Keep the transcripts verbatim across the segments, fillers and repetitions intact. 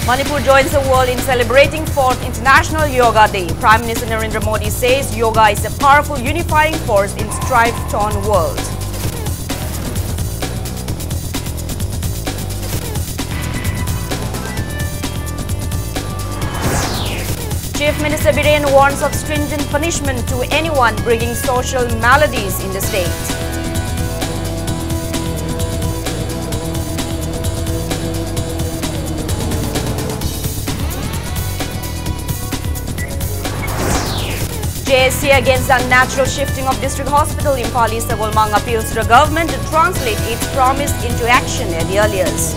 Manipur joins the world in celebrating fourth International Yoga Day. Prime Minister Narendra Modi says yoga is a powerful unifying force in strife-torn world. Chief Minister Biren warns of stringent punishment to anyone bringing social maladies in the state. J S C against unnatural shifting of District Hospital Imphal East Sabolmang appeals to the government to translate its promise into action at the earliest.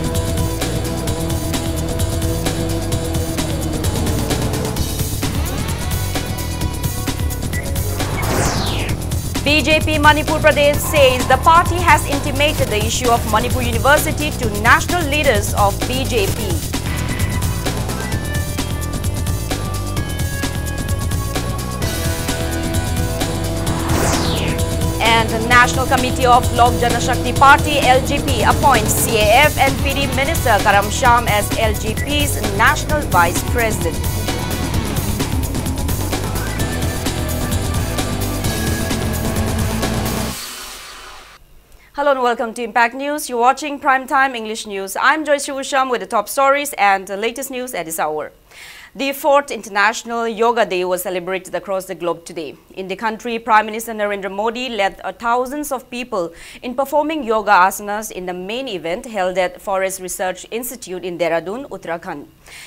B J P Manipur Pradesh says the party has intimated the issue of Manipur University to national leaders of B J P. And the National Committee of Lok Janashakti Party, L J P, appoints C A F and P D Minister Karam Shyam as L J P's National Vice President. Hello and welcome to Impact News. You're watching Prime Time English News. I'm Joyce Usham with the top stories and the latest news at this hour. The fourth International Yoga Day was celebrated across the globe today. In the country, Prime Minister Narendra Modi led uh, thousands of people in performing yoga asanas in the main event held at Forest Research Institute in Dehradun, Uttarakhand.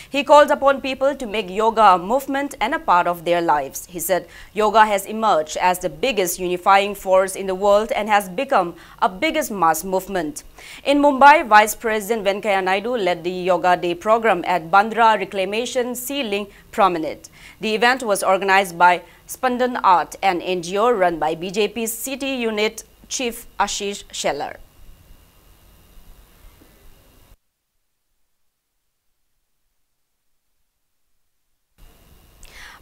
He called upon people to make yoga a movement and a part of their lives. He said yoga has emerged as the biggest unifying force in the world and has become a biggest mass movement. In Mumbai, Vice President Venkaiah Naidu led the Yoga Day program at Bandra Reclamation Sea Link Promenade. The event was organized by Spandan Art, an N G O run by B J P's city unit chief Ashish Shelar.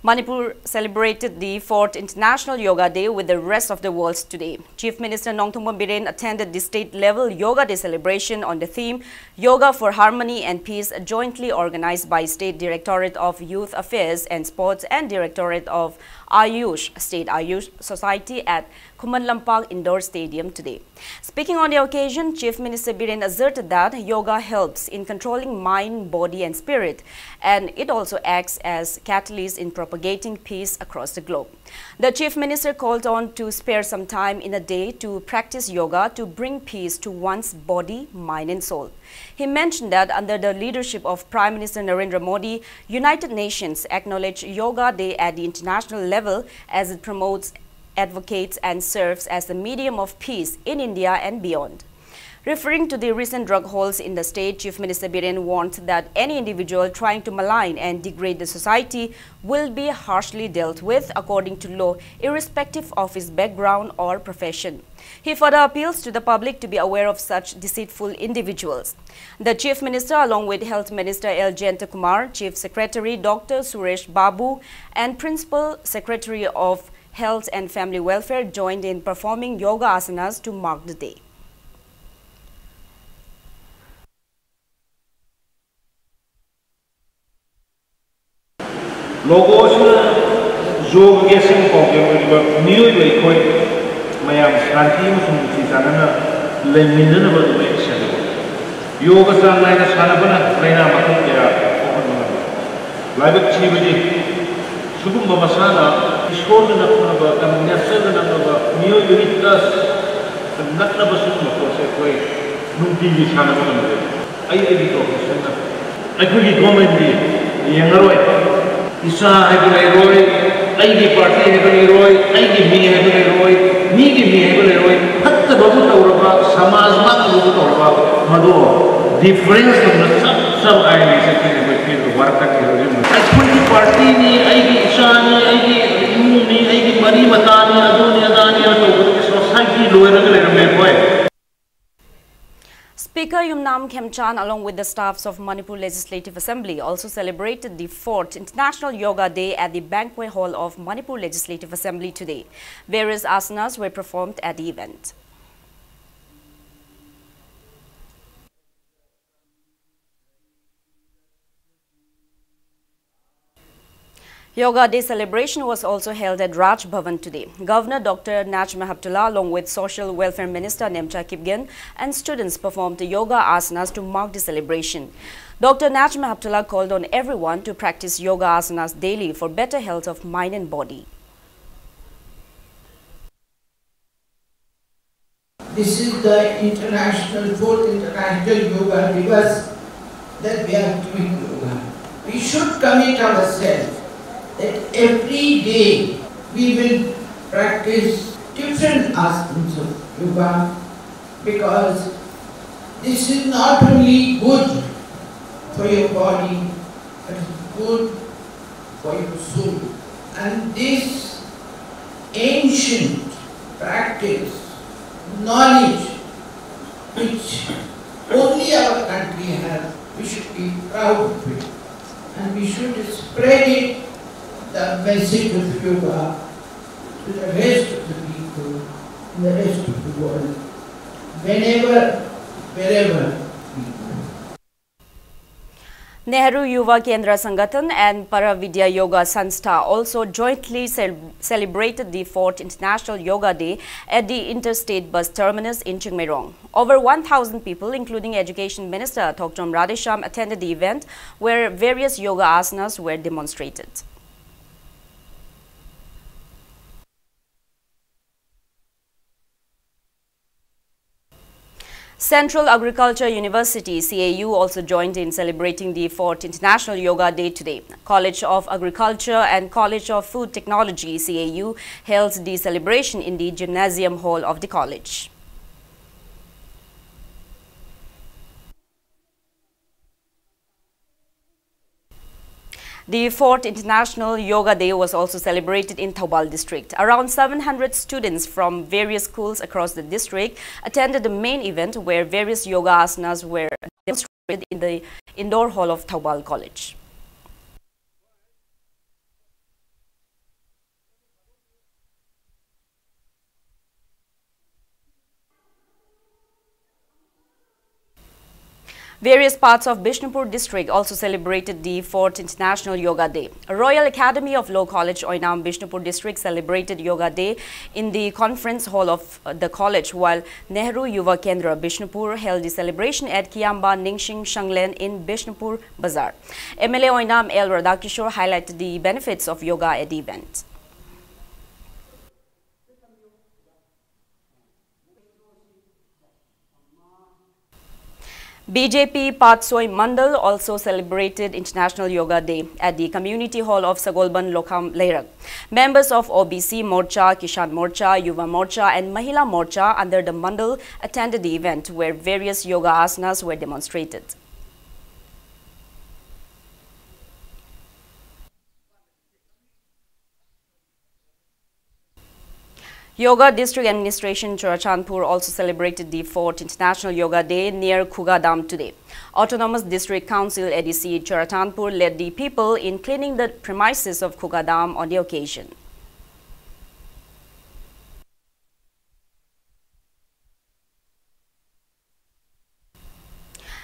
Manipur celebrated the fourth International Yoga Day with the rest of the world today. Chief Minister Nongthombam Biren attended the state-level Yoga Day celebration on the theme Yoga for Harmony and Peace, jointly organized by State Directorate of Youth Affairs and Sports and Directorate of Ayush, State Ayush Society at Khuman Lampak Indoor Stadium today. Speaking on the occasion, Chief Minister Biren asserted that yoga helps in controlling mind, body and spirit, and it also acts as catalyst in propagating peace across the globe. The Chief Minister called on to spare some time in a day to practice yoga to bring peace to one's body, mind and soul. He mentioned that under the leadership of Prime Minister Narendra Modi, United Nations acknowledged Yoga Day at the international level as it promotes, advocates and serves as the medium of peace in India and beyond. Referring to the recent drug halts in the state, Chief Minister Biren warned that any individual trying to malign and degrade the society will be harshly dealt with according to law, irrespective of his background or profession. He further appeals to the public to be aware of such deceitful individuals. The Chief Minister, along with Health Minister L Jayantakumar, Chief Secretary Doctor Suresh Babu, and Principal Secretary of Health and Family Welfare, joined in performing yoga asanas to mark the day. ꯂꯣꯒꯣꯁꯤꯅ ꯌꯣꯒꯒꯤ ꯑꯁꯦꯡꯕ ꯄꯥꯎꯖꯦꯜ ꯑꯣꯏꯔꯤꯕ ꯃꯤꯑꯣꯏꯕ ꯑꯩꯈꯣꯏ ꯃꯌꯥꯝ ꯁꯥꯟꯇꯤ ꯑꯃꯁꯨꯡ ꯅꯨꯡꯁꯤ ꯆꯥꯟꯅꯅ ꯂꯩꯃꯤꯟꯅꯅꯕ ꯑꯗꯨꯃꯥꯏꯅ ꯁꯦꯝꯕ꯫ ꯌꯣꯒ ꯆꯥꯡ ꯅꯥꯏꯅ ꯁꯥꯟꯅꯕꯅ ꯂꯥꯏꯅꯥ ꯃꯈꯜ ꯀꯌꯥ ꯀꯣꯛꯍꯟꯕ ꯉꯝꯃꯤ꯫ ꯂꯥꯏꯕꯛ ꯊꯤꯕꯗꯤ, ꯁꯤꯒꯨꯝꯕ ꯃꯁꯥꯟꯅ ꯏꯁꯣꯔꯅ ꯅꯛꯅꯕ, ꯅꯦꯆꯔꯒ ꯅꯛꯅꯕ, ꯃꯤꯑꯣꯏꯕꯒꯤ ꯇꯁ ꯅꯛꯅꯕ ꯁꯤꯒꯨꯝꯕ ꯄꯣꯠꯁꯦ ꯑꯩꯈꯣꯏ ꯅꯨꯡꯇꯤꯒꯤ ꯁꯥꯟꯅꯕ ꯉꯝꯗꯦ꯫ ꯑꯩ ꯑꯩꯒꯤ ꯄ꯭ꯔꯣꯐꯦꯁꯟꯅ ꯑꯩꯈꯣꯏꯒꯤ ꯒꯣꯔꯃꯦꯟꯗꯤ ꯌꯦꯡꯉꯔꯣꯏ꯫ ꯏꯆꯥ ꯍꯥꯏꯕ ꯂꯩꯔꯣꯏ, ꯑꯩꯒꯤ ꯄꯥꯔꯇꯤ ꯍꯥꯏꯕ ꯂꯩꯔꯣꯏ, ꯑꯩꯒꯤ ꯃꯤ ꯍꯥꯏꯕ ꯂꯩꯔꯣꯏ, ꯃꯤꯒꯤ ꯃꯤ ꯍꯥꯏꯕ ꯂꯩꯔꯣꯏ꯫ ꯐꯠꯇꯕꯕꯨ ꯇꯧꯔꯕ, ꯁꯃꯥꯖ ꯃꯥꯡꯅꯕꯕꯨ ꯇꯧꯔꯕ, ꯃꯗꯣ ꯗꯤꯐꯔꯦꯟꯁ ꯇꯧꯅ ꯆꯞ ꯆꯞ ꯑꯥꯏꯟ ꯆꯠꯀꯅꯤ꯫ ꯑꯩꯈꯣꯏ ꯐꯤꯜꯗ ꯋꯥꯔꯛ ꯆꯠꯈꯤꯕ ꯍꯧꯖꯤꯛ ꯑꯩꯈꯣꯏꯒꯤ ꯄꯥꯔꯇꯤꯅꯤ, ꯑꯩꯒꯤ ꯏꯆꯥꯅꯤ, ꯑꯩꯒꯤ ꯏꯃꯨꯡꯅꯤ, ꯑꯩꯒꯤ ꯃꯔꯤ ꯃꯇꯥꯅꯤ, ꯑꯗꯨꯅꯤ ꯑꯗꯥꯅꯤ ꯍꯥꯏꯅ ꯇꯧꯕꯗꯒꯤ ꯁꯣꯁꯥꯏꯇꯤ ꯂꯣꯏꯔꯒ ꯂꯩꯔꯝꯃꯦ ꯑꯩꯈꯣꯏ꯫ Speaker Yumnam Khemchand, along with the staffs of Manipur Legislative Assembly, also celebrated the fourth International Yoga Day at the Banquet Hall of Manipur Legislative Assembly today. Various asanas were performed at the event. Yoga Day celebration was also held at Raj Bhavan today. Governor Doctor Najma Heptulla, along with Social Welfare Minister Nemcha Kipgen, and students performed yoga asanas to mark the celebration. Doctor Najma Heptulla called on everyone to practice yoga asanas daily for better health of mind and body. This is the international, fourth International Yoga Divas that we are doing yoga. We should commit ourselves that every day we will practice different aspects of yoga, because this is not only good for your body, but it's good for your soul. And this ancient practice, knowledge, which only our country has, we should be proud of it. And we should spread it, the message of yoga, to the rest of the people in the rest of the world, whenever, wherever we go. Nehru Yuva Kendra Sangathan and Para Vidya Yoga Sanstha also jointly cel-, celebrated the fourth International Yoga Day at the Interstate Bus Terminus in Chingmeirong. Over one thousand people, including Education Minister Thokchom Radheshyam, attended the event, where various yoga asanas were demonstrated. Central Agriculture University, C A U, also joined in celebrating the fourth International Yoga Day today. College of Agriculture and College of Food Technology, C A U, held the celebration in the gymnasium hall of the college. The fourth International Yoga Day was also celebrated in Thoubal district. Around seven hundred students from various schools across the district attended the main event, where various yoga asanas were demonstrated in the indoor hall of Thoubal College. Various parts of Bishnupur district also celebrated the fourth International Yoga Day. Royal Academy of Law College, Oinam, Bishnupur district celebrated Yoga Day in the conference hall of, uh, the college, while Nehru Yuva Kendra, Bishnupur, held the celebration at Kiyamba Ningshing Shanglen in Bishnupur Bazar. M L A Oinam L Radhakishore highlighted the benefits of yoga at the event. B J P Patsoi Mandal also celebrated International Yoga Day at the community hall of Sagolban Lokham Leirak. Members of O B C Morcha, Kishan Morcha, Yuva Morcha and Mahila Morcha under the Mandal attended the event, where various yoga asanas were demonstrated. Yoga District Administration Churachandpur also celebrated the fourth International Yoga Day near Khuga Dam today. Autonomous District Council, A D C, Churachandpur led the people in cleaning the premises of Khuga Dam on the occasion.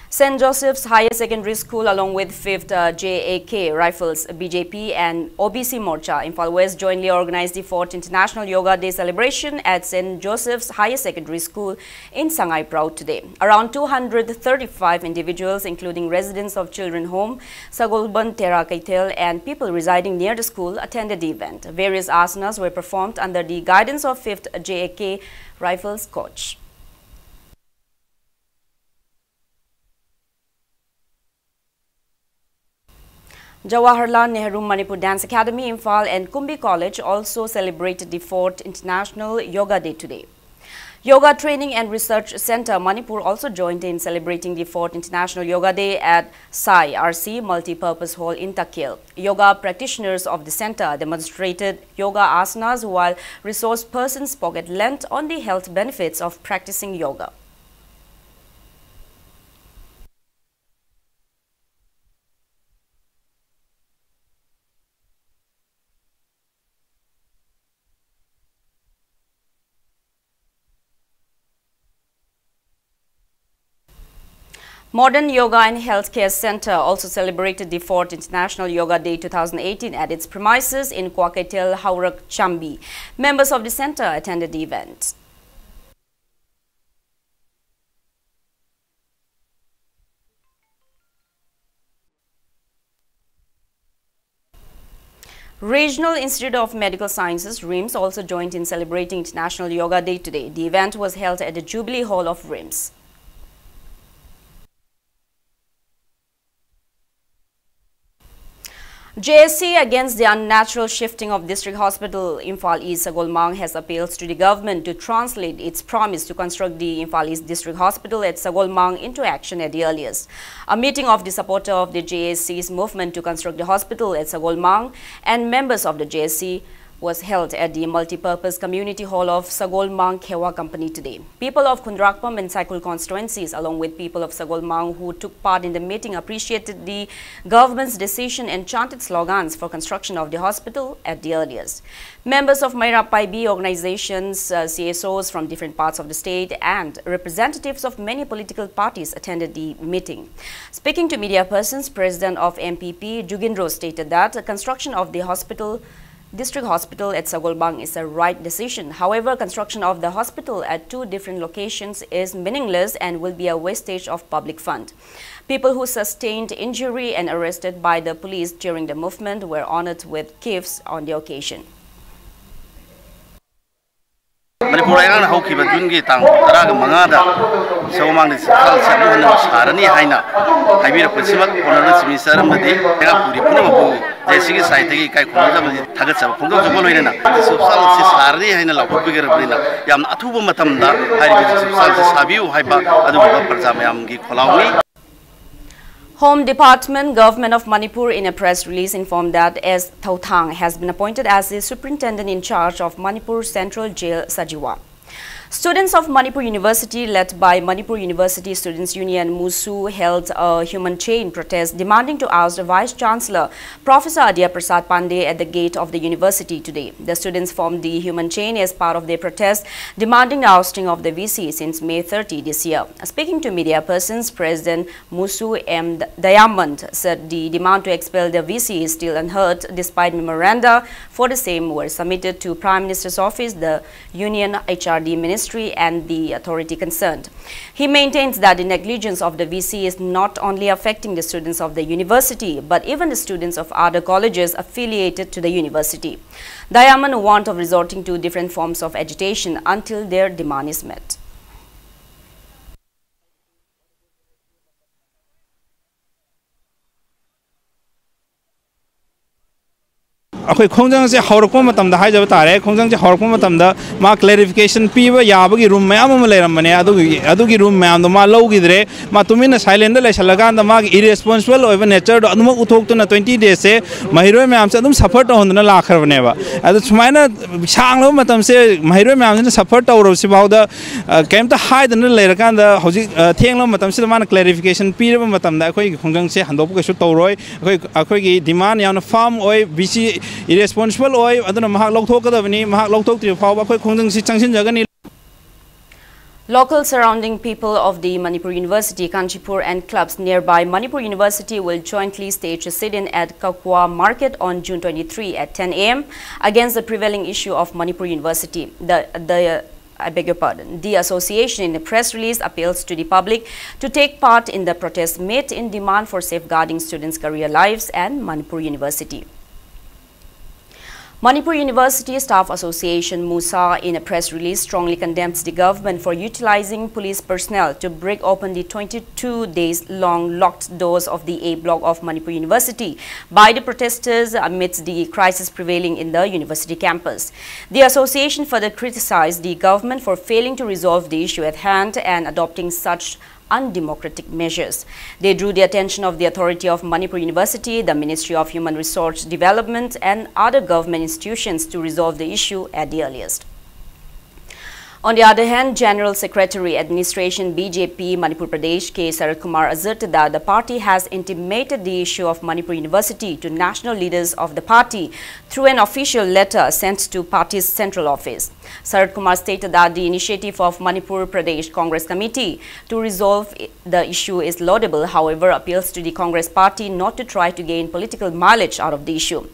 Saint Joseph's Higher Secondary School, along with fifth, uh, J A K Rifles, B J P and O B C Morcha, Imphal West jointly organized the fourth International Yoga Day celebration at Saint Joseph's Higher Secondary School in Sangai Prau today. Around two hundred thirty-five individuals, including residents of Children Home, Sagolban Tera Keithel, and people residing near the school, attended the event. Various asanas were performed under the guidance of fifth J A K Rifles coach. Jawaharlal Nehru Manipur Dance Academy, Imphal, and Kumbi College also celebrated the fourth International Yoga Day today. Yoga Training and Research Center Manipur also joined in celebrating the fourth International Yoga Day at Sai R C Multipurpose Hall in Takhil. Yoga practitioners of the center demonstrated yoga asanas, while resource persons pocket length on the health benefits of practicing yoga. Modern Yoga and Healthcare Center also celebrated the fourth International Yoga Day two thousand eighteen at its premises in Kwaketel, Howraghat, Chambi. Members of the center attended the event. Regional Institute of Medical Sciences, RIMS, also joined in celebrating International Yoga Day today. The event was held at the Jubilee Hall of RIMS. J A C against the unnatural shifting of District Hospital Imphal East Sagolmang has appealed to the government to translate its promise to construct the Imphal East District Hospital at Sagolmang into action at the earliest. A meeting of the supporter of the J A C's movement to construct the hospital at Sagolmang and members of the J A C was held at the multipurpose community hall of Sagolmang Khewa Company today. People of Khundrakpam and Saikul constituencies, along with people of Sagolmang who took part in the meeting, appreciated the government's decision and chanted slogans for construction of the hospital at the earliest. Members of Meira Paibi organizations, uh, C S Os from different parts of the state, and representatives of many political parties attended the meeting. Speaking to media persons, President of M P P, Jugindro, stated that the construction of the hospital District Hospital at Sagolmang is a right decision. However, construction of the hospital at two different locations is meaningless and will be a wastage of public fund. People who sustained injury and arrested by the police during the movement were honored with gifts on the occasion. Manipur ꯂꯩꯉꯥꯛꯅ ꯍꯧꯈꯤꯕ ꯖꯨꯟꯒꯤ ꯇꯥꯡ ꯇꯔꯥꯒ ꯃꯉꯥꯗ ꯁꯒꯣꯜꯃꯥꯡꯗ ꯏꯝꯐꯥꯜꯁꯦ ꯑꯃꯨꯛ ꯍꯟꯅ ꯁꯥꯔꯅꯤ ꯍꯥꯏꯅ ꯍꯥꯏꯕꯤꯔꯛꯄꯁꯤꯃꯛ ꯑꯣꯅꯔꯦꯕꯜ ꯆꯤꯐ ꯃꯤꯅꯤꯁꯇꯔ ꯑꯃꯗꯤ ꯂꯩꯉꯥꯛ ꯄꯨꯔꯤ ꯄꯨꯝꯅꯃꯛꯄꯨ ꯑꯩ ꯁꯤꯒꯤ ꯁꯥꯏꯠꯇꯒꯤ ꯏꯀꯥꯏ ꯈꯨꯝꯅꯖꯕ ꯊꯥꯒꯠꯆꯕ ꯐꯣꯡꯗꯣꯛꯆꯕ ꯂꯣꯏꯅꯅ ꯖꯤꯁꯤ ꯍꯣꯁꯄꯤꯇꯥꯜ ꯑꯁꯤ ꯁꯥꯔꯅꯤ ꯍꯥꯏꯅ ꯂꯥꯎꯊꯣꯛꯄꯤꯈ꯭ꯔꯕꯅꯤꯅ ꯌꯥꯝꯅ ꯑꯊꯨꯕ ꯃꯇꯝꯗ ꯍꯥꯏꯔꯤꯕ ꯖꯤꯁꯤ ꯍꯣꯁꯄꯤꯇꯥꯜ ꯑꯁꯤ ꯁꯥꯕꯤꯌꯨ ꯍꯥꯏꯕ ꯑꯗꯨꯒꯨꯝꯕ ꯄ꯭ꯔꯖꯥ ꯃꯌꯥꯝꯒꯤ ꯈꯣꯜꯂꯥꯎꯅꯤ꯫ Home Department, Government of Manipur, in a press release informed that S Thouthang has been appointed as the Superintendent in charge of Manipur Central Jail, Sajiwa. Students of Manipur University, led by Manipur University Students Union, MUSU, held a human chain protest demanding to oust the Vice Chancellor, Professor Adya Prasad Pandey, at the gate of the university today. The students formed the human chain as part of their protest demanding the ousting of the V C since May thirty this year. Speaking to media persons, President MUSU M Diamond said the demand to expel the V C is still unheard despite memoranda for the same were submitted to Prime Minister's office, the Union H R D Ministry, and the authority concerned. He maintains that the negligence of the V C is not only affecting the students of the university, but even the students of other colleges affiliated to the university. Diamond warned of resorting to different forms of agitation until their demand is met. ꯑꯩꯈꯣꯏ ꯈꯣꯡꯖꯪꯁꯦ ꯍꯧꯔꯛꯄ ꯃꯇꯝꯗ ꯍꯥꯏꯖꯕ ꯇꯥꯔꯦ, ꯈꯣꯡꯖꯪꯁꯦ ꯍꯧꯔꯛꯄ ꯃꯇꯝꯗ ꯃꯥ clarification ꯄꯤꯕ ꯌꯥꯕꯒꯤ ꯔꯨꯝ ꯃꯌꯥꯝ ꯑꯃ ꯂꯩꯔꯝꯕꯅꯦ꯫ ꯑꯗꯨꯒꯤ ꯑꯗꯨꯒꯤ ꯔꯨꯝ ꯃꯌꯥꯝꯗꯣ ꯃꯥ ꯂꯧꯈꯤꯗ꯭ꯔꯦ꯫ ꯃꯥ ꯇꯨꯃꯤꯟꯅ ꯁꯥꯏꯂꯦꯟꯗ ꯂꯩꯁꯜꯂꯀꯥꯟꯗ ꯃꯥꯒꯤ ꯏꯔꯦꯁꯄꯣꯟꯁꯤꯕꯜ ꯑꯣꯏꯕ ꯅꯦꯆꯔꯗꯣ ꯑꯗꯨꯃꯛ ꯎꯠꯊꯣꯛꯇꯨꯅ ꯇ꯭ꯋꯦꯟꯇꯤ ꯗꯦꯖꯁꯦ ꯃꯍꯩꯔꯣꯏ ꯃꯌꯥꯝꯁꯦ ꯑꯗꯨꯝ ꯁꯐꯔ ꯇꯧꯍꯟꯗꯨꯅ ꯂꯥꯛꯈ꯭ꯔꯕꯅꯦꯕ꯫ ꯑꯗꯣ ꯁꯨꯃꯥꯏꯅ ꯁꯥꯡꯂꯕ ꯃꯇꯝꯁꯦ ꯃꯍꯩꯔꯣꯏ ꯃꯌꯥꯝꯁꯤꯅ ꯁꯐꯔ ꯇꯧꯔꯕꯁꯤꯐꯥꯎꯗ ꯀꯩꯝꯇ ꯍꯥꯏꯗꯅ ꯂꯩꯔꯀꯥꯟꯗ ꯍꯧꯖꯤꯛ ꯊꯦꯡꯂꯕ ꯃꯇꯝꯁꯤꯗ ꯃꯥꯅ ꯀ꯭ꯂꯦꯔꯤꯐꯤꯀꯦꯁꯟ ꯄꯤꯔꯕ ꯃꯇꯝꯗ ꯑꯩꯈꯣꯏꯒꯤ ꯈꯣꯡꯖꯪꯁꯦ ꯍꯟꯗꯣꯛꯄ ꯀꯩꯁꯨ ꯇꯧꯔꯣꯏ꯫ ꯑꯩꯈꯣꯏ ꯑꯩꯈꯣꯏꯒꯤ ꯗꯤꯃꯥꯟ ꯌꯥꯝꯅ ꯐꯥꯔꯝ ꯑꯣꯏ꯫ ꯕꯤ ꯁꯤ ꯏꯔꯦꯁꯄꯣꯟꯁꯤꯕꯜ ꯑꯣꯏ꯫ ꯑꯗꯨꯅ ꯃꯍꯥꯛ ꯂꯧꯊꯣꯛꯀꯗꯕꯅꯤ꯫ ꯃꯍꯥꯛ ꯂꯧꯊꯣꯛꯇ꯭ꯔꯤꯕ ꯐꯥꯎꯕ ꯑꯩꯈꯣꯏ ꯈꯣꯡꯖꯪꯁꯤ ꯆꯪꯁꯤꯟꯖꯒꯅꯤ꯫ Local surrounding people of the Manipur University, Kanchipur and clubs nearby Manipur University will jointly stage a sit-in at Kakwa Market on June twenty-three at ten a m against the prevailing issue of Manipur University. The, the, I beg your pardon. The association in a press release appeals to the public to take part in the protest meet in demand for safeguarding students' career lives and Manipur University. Manipur University Staff Association, MUSA, in a press release, strongly condemns the government for utilizing police personnel to break open the twenty-two days long locked doors of the A block of Manipur University by the protesters amidst the crisis prevailing in the university campus. The association further criticized the government for failing to resolve the issue at hand and adopting such undemocratic measures. They drew the attention of the authority of Manipur University, the Ministry of Human Resource Development, and other government institutions to resolve the issue at the earliest. On the other hand, General Secretary Administration, B J P, Manipur Pradesh, K Sarat Kumar, asserted that the party has intimated the issue of Manipur University to national leaders of the party through an official letter sent to party's central office. Sarat Kumar stated that the initiative of Manipur Pradesh Congress Committee to resolve the issue is laudable, however, appeals to the Congress party not to try to gain political mileage out of the issue.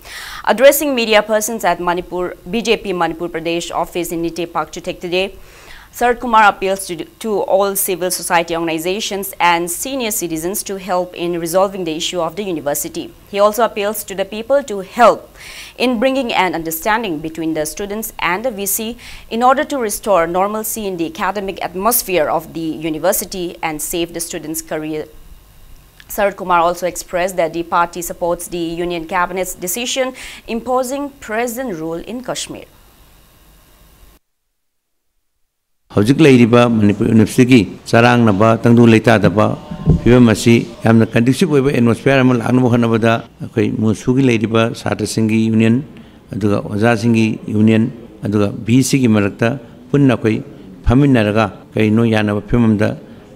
Addressing media persons at Manipur, B J P Manipur Pradesh office in Nite Park, Chutek today, Sarat Kumar appeals to, to all civil society organizations and senior citizens to help in resolving the issue of the university. He also appeals to the people to help in bringing an understanding between the students and the V C in order to restore normalcy in the academic atmosphere of the university and save the students' career. Sarat Kumar also expressed that the party supports the Union Cabinet's decision imposing present rule in Kashmir. ꯍꯧꯖꯤꯛ ꯂꯩꯔꯤꯕ ꯃꯅꯤꯄꯨꯔ ꯌꯨꯅꯤꯚꯔꯁꯤꯇꯤꯒꯤ ꯆꯔꯥꯡꯅꯕ, ꯇꯪꯗꯨ ꯂꯩꯇꯥꯗꯕ ꯐꯤꯕꯝ ꯑꯁꯤ ꯌꯥꯝꯅ ꯀꯟꯗ꯭ꯌꯨꯁꯤꯞ ꯑꯣꯏꯕ atmosphere ꯑꯃ ꯂꯥꯛꯅꯕ ꯍꯣꯠꯅꯕꯗ ꯑꯩꯈꯣꯏ ꯃꯨꯁꯨꯒꯤ ꯂꯩꯔꯤꯕ ꯁꯥꯇ꯭ꯔꯁꯤꯡꯒꯤ ꯌꯨꯅꯤꯌꯟ, ꯑꯗꯨꯒ ꯑꯣꯖꯥꯁꯤꯡꯒꯤ ꯌꯨꯅꯤꯌꯟ, ꯑꯗꯨꯒ ꯚꯤ ꯁꯤꯒꯤ ꯃꯔꯛꯇ ꯄꯨꯟꯅ ꯑꯩꯈꯣꯏ ꯐꯝꯃꯤꯟꯅꯔꯒ ꯀꯔꯤꯅꯣ ꯌꯥꯅꯕ ꯐꯤꯕꯝ ꯑꯃꯗ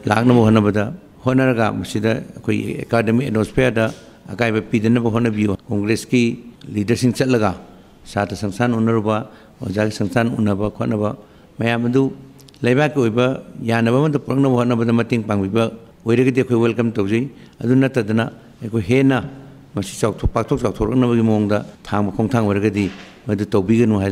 ꯂꯥꯛꯅꯕ ꯍꯣꯠꯅꯕꯗ, ꯍꯣꯠꯅꯔꯒ ꯃꯁꯤꯗ ꯑꯩꯈꯣꯏꯒꯤ ꯑꯦꯀꯥꯗꯃꯤꯛ ꯑꯦꯠꯃꯣꯁꯐꯤꯌꯥꯔꯗ ꯑꯀꯥꯏꯕ ꯄꯤꯗꯅꯕ ꯍꯣꯠꯅꯕꯤꯌꯨ꯫ ꯀꯣꯡꯒ꯭ꯔꯦꯁꯀꯤ ꯂꯤꯗꯔꯁꯤꯡ ꯆꯠꯂꯒ ꯁꯥꯇ꯭ꯔ ꯁꯪꯁꯊꯥꯟ ꯎꯅꯔꯨꯕ, ꯑꯣꯖꯥꯒꯤ ꯁꯪꯁꯊꯥꯟ ꯎꯅꯕ ꯈꯣꯠꯅꯕ ꯃꯌꯥꯝ ꯑꯗꯨ ꯂꯩꯕꯥꯛꯀꯤ ꯑꯣꯏꯕ ꯌꯥꯅꯕ ꯑꯃꯗ ꯄꯨꯔꯛꯅꯕ ꯍꯣꯠꯅꯕꯗ ꯃꯇꯦꯡ ꯄꯥꯡꯕꯤꯕ ꯑꯣꯏꯔꯒꯗꯤ ꯑꯩꯈꯣꯏ ꯋꯦꯜꯀꯝ ꯇꯧꯖꯩ꯫ ꯑꯗꯨ ꯅꯠꯇꯗꯅ ꯑꯩꯈꯣꯏ ꯍꯦꯟꯅ ꯃꯁꯤ ꯆꯥꯎꯊꯣꯛ-, ꯄꯥꯛꯊꯣꯛ ꯆꯥꯎꯊꯣꯔꯛꯅꯕꯒꯤ ꯃꯑꯣꯡꯗ ꯊꯥꯡꯕ ꯈꯣꯡꯊꯥꯡ ꯑꯣꯏꯔꯒꯗꯤ ꯃꯗꯨ ꯇꯧꯕꯤꯒꯅꯨ ꯍꯥꯏ꯫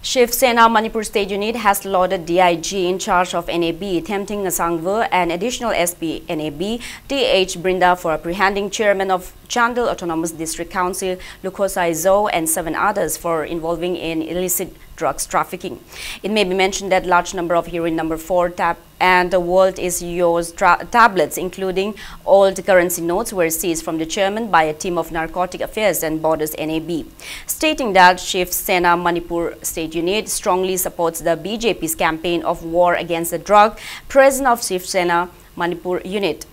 Shiv Sena Manipur State Unit has lauded D I G in charge of N A B, Themting Ngasangvu, and Additional S P N A B, T H Brinda, for apprehending chairman of Chandel Autonomous District Council, Lukhosai Zo, and seven others for involving in illicit drugs trafficking. It may be mentioned that large number of heroin number four tab and the world is yours tra- tablets, including old currency notes, were seized from the chairman by a team of Narcotic Affairs and Borders N A B, stating that Shiv Sena Manipur State Unit strongly supports the B J P's campaign of war against the drug. President of Shiv Sena Manipur Unit,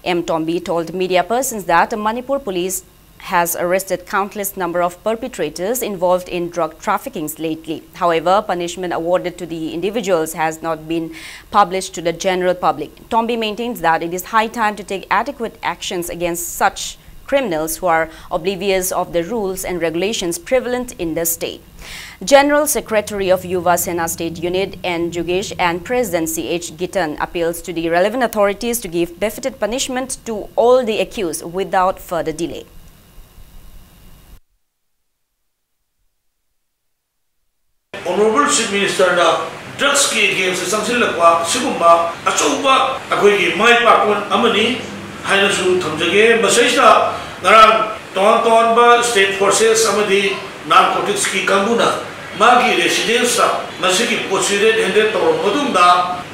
M Tombi, told media persons that Manipur police has arrested countless number of perpetrators involved in drug traffickings lately. However, punishment awarded to the individuals has not been published to the general public. Tombi maintains that it is high time to take adequate actions against such criminals who are oblivious of the rules and regulations prevalent in the state. General Secretary of Yuva Sena State Unit N Jugesh and President C H Gitan appeals to the relevant authorities to give befitted punishment to all the accused without further delay. Honorable Chief Minister ꯅ drugs ꯀꯤ against ꯇ ꯆꯪꯁꯤꯜꯂꯛꯄ ꯁꯤꯒꯨꯝꯕ ꯑꯆꯧꯕ ꯑꯩꯈꯣꯏꯒꯤ ꯃꯥꯏ ꯄꯥꯛꯄ ꯑꯃꯅꯤ ꯍꯥꯏꯅꯁꯨ ꯊꯝꯖꯒꯦ꯫ ꯃꯁꯤꯗꯩꯁꯤꯗ ꯉꯔꯥꯡ ꯇꯣꯉꯥꯟ ꯇꯣꯉꯥꯟꯕ state forces ꯑꯃꯗꯤ narcotics ꯀꯤ ꯀꯥꯡꯕꯨꯅ ꯃꯥꯒꯤ residence ꯇ ꯃꯁꯤꯒꯤ ꯄꯣꯠꯁꯤ raid handed ꯇꯧꯔꯕ ꯃꯇꯨꯡꯗ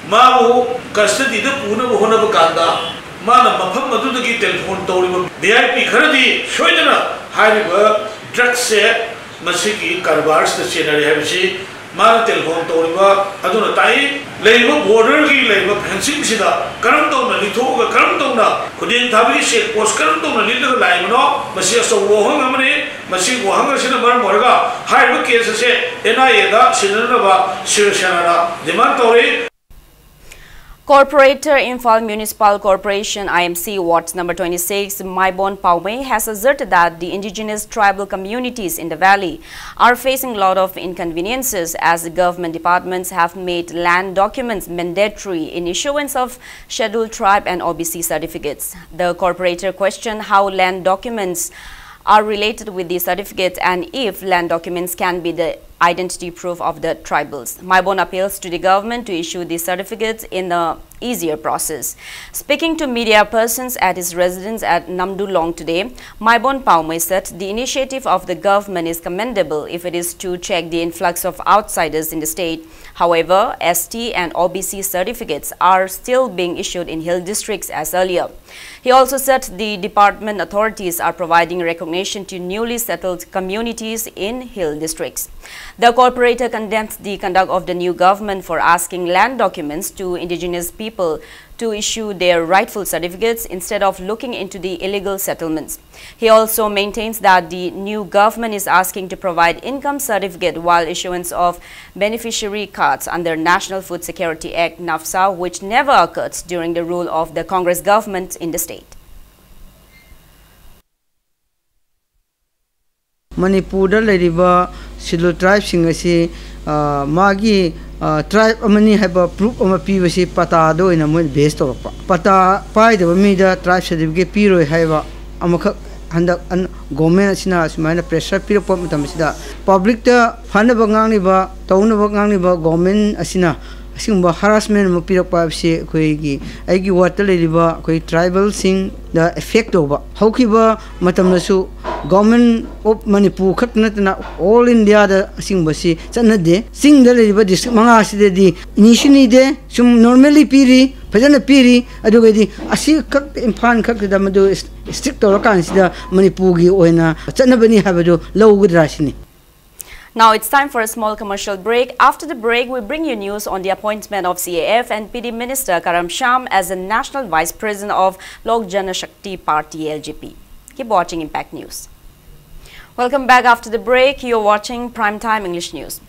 ꯃꯥꯕꯨ custody ꯗ ꯄꯨꯅꯕ ꯍꯣꯠꯅꯕ ꯀꯥꯟꯗ ꯃꯥꯅ ꯃꯐꯝ ꯑꯗꯨꯗꯒꯤ telephone ꯇꯧꯔꯤꯕ V I P ꯈꯔꯗꯤ ꯁꯣꯏꯗꯅ ꯍꯥꯏꯔꯤꯕ drugs ꯁꯦ ꯃꯁꯤꯒꯤ ꯀꯔꯕꯥꯔꯁꯤꯗ ꯆꯦꯟꯅꯔꯦ ꯍꯥꯏꯕꯁꯤ ꯃꯥꯅ telephone ꯇꯧꯔꯤꯕ ꯑꯗꯨꯅ ꯇꯥꯛꯏ꯫ ꯂꯩꯔꯤꯕ border ꯒꯤ ꯂꯩꯔꯤꯕ fencing ꯁꯤꯗ ꯀꯔꯝ ꯇꯧꯅ ꯂꯤꯊꯣꯛꯑꯒ ꯀꯔꯝ ꯇꯧꯅ ꯈꯨꯗꯦꯡ ꯊꯥꯕꯒꯤ check post ꯀꯔꯝ ꯇꯧꯅ ꯂꯤꯠꯂꯒ ꯂꯥꯛꯏꯕꯅꯣ, ꯃꯁꯤ ꯑꯆꯧꯕ ꯋꯥꯍꯪ ꯑꯃꯅꯤ꯫ ꯃꯁꯤ ꯋꯥꯍꯪ ꯑꯁꯤꯅ ꯃꯔꯝ ꯑꯣꯏꯔꯒ ꯍꯥꯏꯔꯤꯕ case ꯑꯁꯦ N I A ꯗ ꯁꯤꯟꯅꯅꯕ ꯁꯤꯕ ꯁꯦꯅꯥꯅ demand ꯇꯧꯔꯤ꯫ Corporator, Imphal Municipal Corporation, I M C, Ward number twenty-six, Maibon Paumei, has asserted that the indigenous tribal communities in the valley are facing a lot of inconveniences as the government departments have made land documents mandatory in issuance of Scheduled Tribe and O B C certificates. The corporator questioned how land documents are related with the certificates and if land documents can be the identity proof of the tribals. Maibon appeals to the government to issue the certificates in the easier process. Speaking to media persons at his residence at Namdulong today, Maibon Paumei said the initiative of the government is commendable if it is to check the influx of outsiders in the state. However, S T and O B C certificates are still being issued in hill districts as earlier. He also said the department authorities are providing recognition to newly settled communities in hill districts. The corporator condemned the conduct of the new government for asking land documents to indigenous people to issue their rightful certificates instead of looking into the illegal settlements. He also maintains that the new government is asking to provide income certificate while issuance of beneficiary cards under National Food Security Act, NAFSA, which never occurred during the rule of the Congress government in the state. ꯃꯅꯤꯄꯨꯔꯗ ꯂꯩꯔꯤꯕ schedule ꯇ꯭ꯔꯥꯏꯕꯁꯤꯡ ꯑꯁꯤ ꯃꯥꯒꯤ ꯇ꯭ꯔꯥꯏꯕ ꯑꯃꯅꯤ ꯍꯥꯏꯕ proof ꯑꯃ ꯄꯤꯕꯁꯤ ꯄꯇꯥꯗ ꯑꯣꯏꯅ ꯃꯣꯏꯅ ꯕꯦꯁ ꯇꯧꯔꯛꯄ꯫ ꯄꯇꯥ ꯄꯥꯏꯗꯕ ꯃꯤꯗ ꯇ꯭ꯔꯥꯏꯕ ꯁꯥꯔꯇꯤꯐꯤꯀꯦꯠ ꯄꯤꯔꯣꯏ ꯍꯥꯏꯕ ꯑꯃꯈꯛ ꯍꯟꯗꯛ ꯒꯣꯔꯃꯦꯟ ꯑꯁꯤꯅ ꯑꯁꯨꯃꯥꯏꯅ ꯄ꯭ꯔꯦꯁꯔ ꯄꯤꯔꯛꯄ ꯃꯇꯝ ꯑꯁꯤꯗ ꯄꯕ꯭ꯂꯤꯛꯇ ꯐꯅꯕ ꯉꯥꯡꯂꯤꯕ, ꯇꯧꯅꯕ ꯉꯥꯡꯂꯤꯕ ꯒꯣꯔꯃꯦꯟ ꯑꯁꯤꯅ ꯑꯁꯤꯒꯨꯝꯕ ꯍꯔꯥꯁꯃꯦꯟ ꯑꯃ ꯄꯤꯔꯛꯄ ꯍꯥꯏꯕꯁꯤ ꯑꯩꯈꯣꯏꯒꯤ, ꯑꯩꯒꯤ ꯋꯥꯔꯗꯇ ꯂꯩꯔꯤꯕ ꯑꯩꯈꯣꯏ ꯇ꯭ꯔꯥꯏꯕꯦꯜꯁꯤꯡꯗ ꯑꯦꯐꯦꯛ ꯇꯧꯕ꯫ ꯍꯧꯈꯤꯕ ꯃꯇꯝꯗꯁꯨ ꯒꯣꯔꯃꯦꯟ ꯑꯣꯐ ꯃꯅꯤꯄꯨꯔ ꯈꯛꯇ ꯅꯠꯇꯅ ꯑꯣꯜ ꯏꯟꯗꯤꯌꯥꯗ ꯑꯁꯤꯒꯨꯝꯕꯁꯤ ꯆꯠꯅꯗꯦ꯫ ꯆꯤꯡꯗ ꯂꯩꯔꯤꯕ ꯗꯤꯁꯇ꯭ꯔꯤꯛ ꯃꯉꯥ ꯑꯁꯤꯗꯗꯤ ꯏꯅꯤꯁꯨ ꯅꯤꯗꯦ, ꯁꯨꯝ ꯅꯣꯔꯃꯦꯜꯂꯤ ꯄꯤꯔꯤ, ꯐꯖꯅ ꯄꯤꯔꯤ꯫ ꯑꯗꯨꯒꯗꯤ ꯑꯁꯤ ꯈꯛ ꯏꯝꯐꯥꯜ ꯈꯛꯇꯗ ꯃꯗꯨ ꯏꯁꯇ꯭ꯔꯤꯛ ꯇꯧꯔꯀꯥꯟꯁꯤꯗ ꯃꯅꯤꯄꯨꯔꯒꯤ ꯑꯣꯏꯅ ꯆꯠꯅꯕꯅꯤ ꯍꯥꯏꯕꯗꯨ ꯂꯧꯒꯗ꯭ꯔꯥ ꯁꯤꯅꯤ꯫ Now it's time for a small commercial break. After the break, we bring you news on the appointment of C A F and P D Minister Karam Shyam as the National Vice President of Lok Janashakti Party, L J P. Keep watching Impact News. Welcome back after the break. You're watching Primetime English News.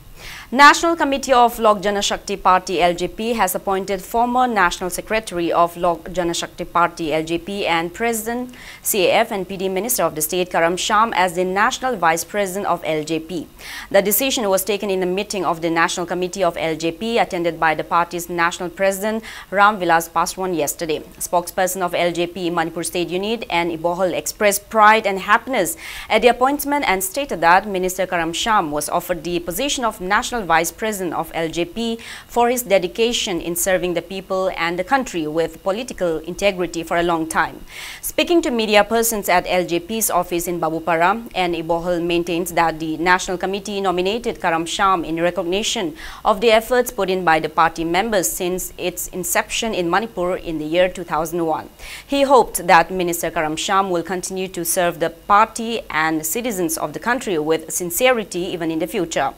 National Committee of Lok Janashakti Party, L J P, has appointed former National Secretary of Lok Janashakti Party, L J P, and President, C A F and P D Minister of the State, Karam Shyam, as the National Vice President of L J P. The decision was taken in a meeting of the National Committee of L J P, attended by the party's National President, Ram Vilas Paswan, yesterday. Spokesperson of L J P Manipur State Unit, N Ibohol, expressed pride and happiness at the appointment and stated that Minister Karam Shyam was offered the position of National Vice President of L J P for his dedication in serving the people and the country with political integrity for a long time. Speaking to media persons at L J P's office in Babupara, N Ibohol maintains that the National Committee nominated Karam Shyam in recognition of the efforts put in by the party members since its inception in Manipur in the year two thousand one. He hoped that Minister Karam Shyam will continue to serve the party and citizens of the country with sincerity even in the future.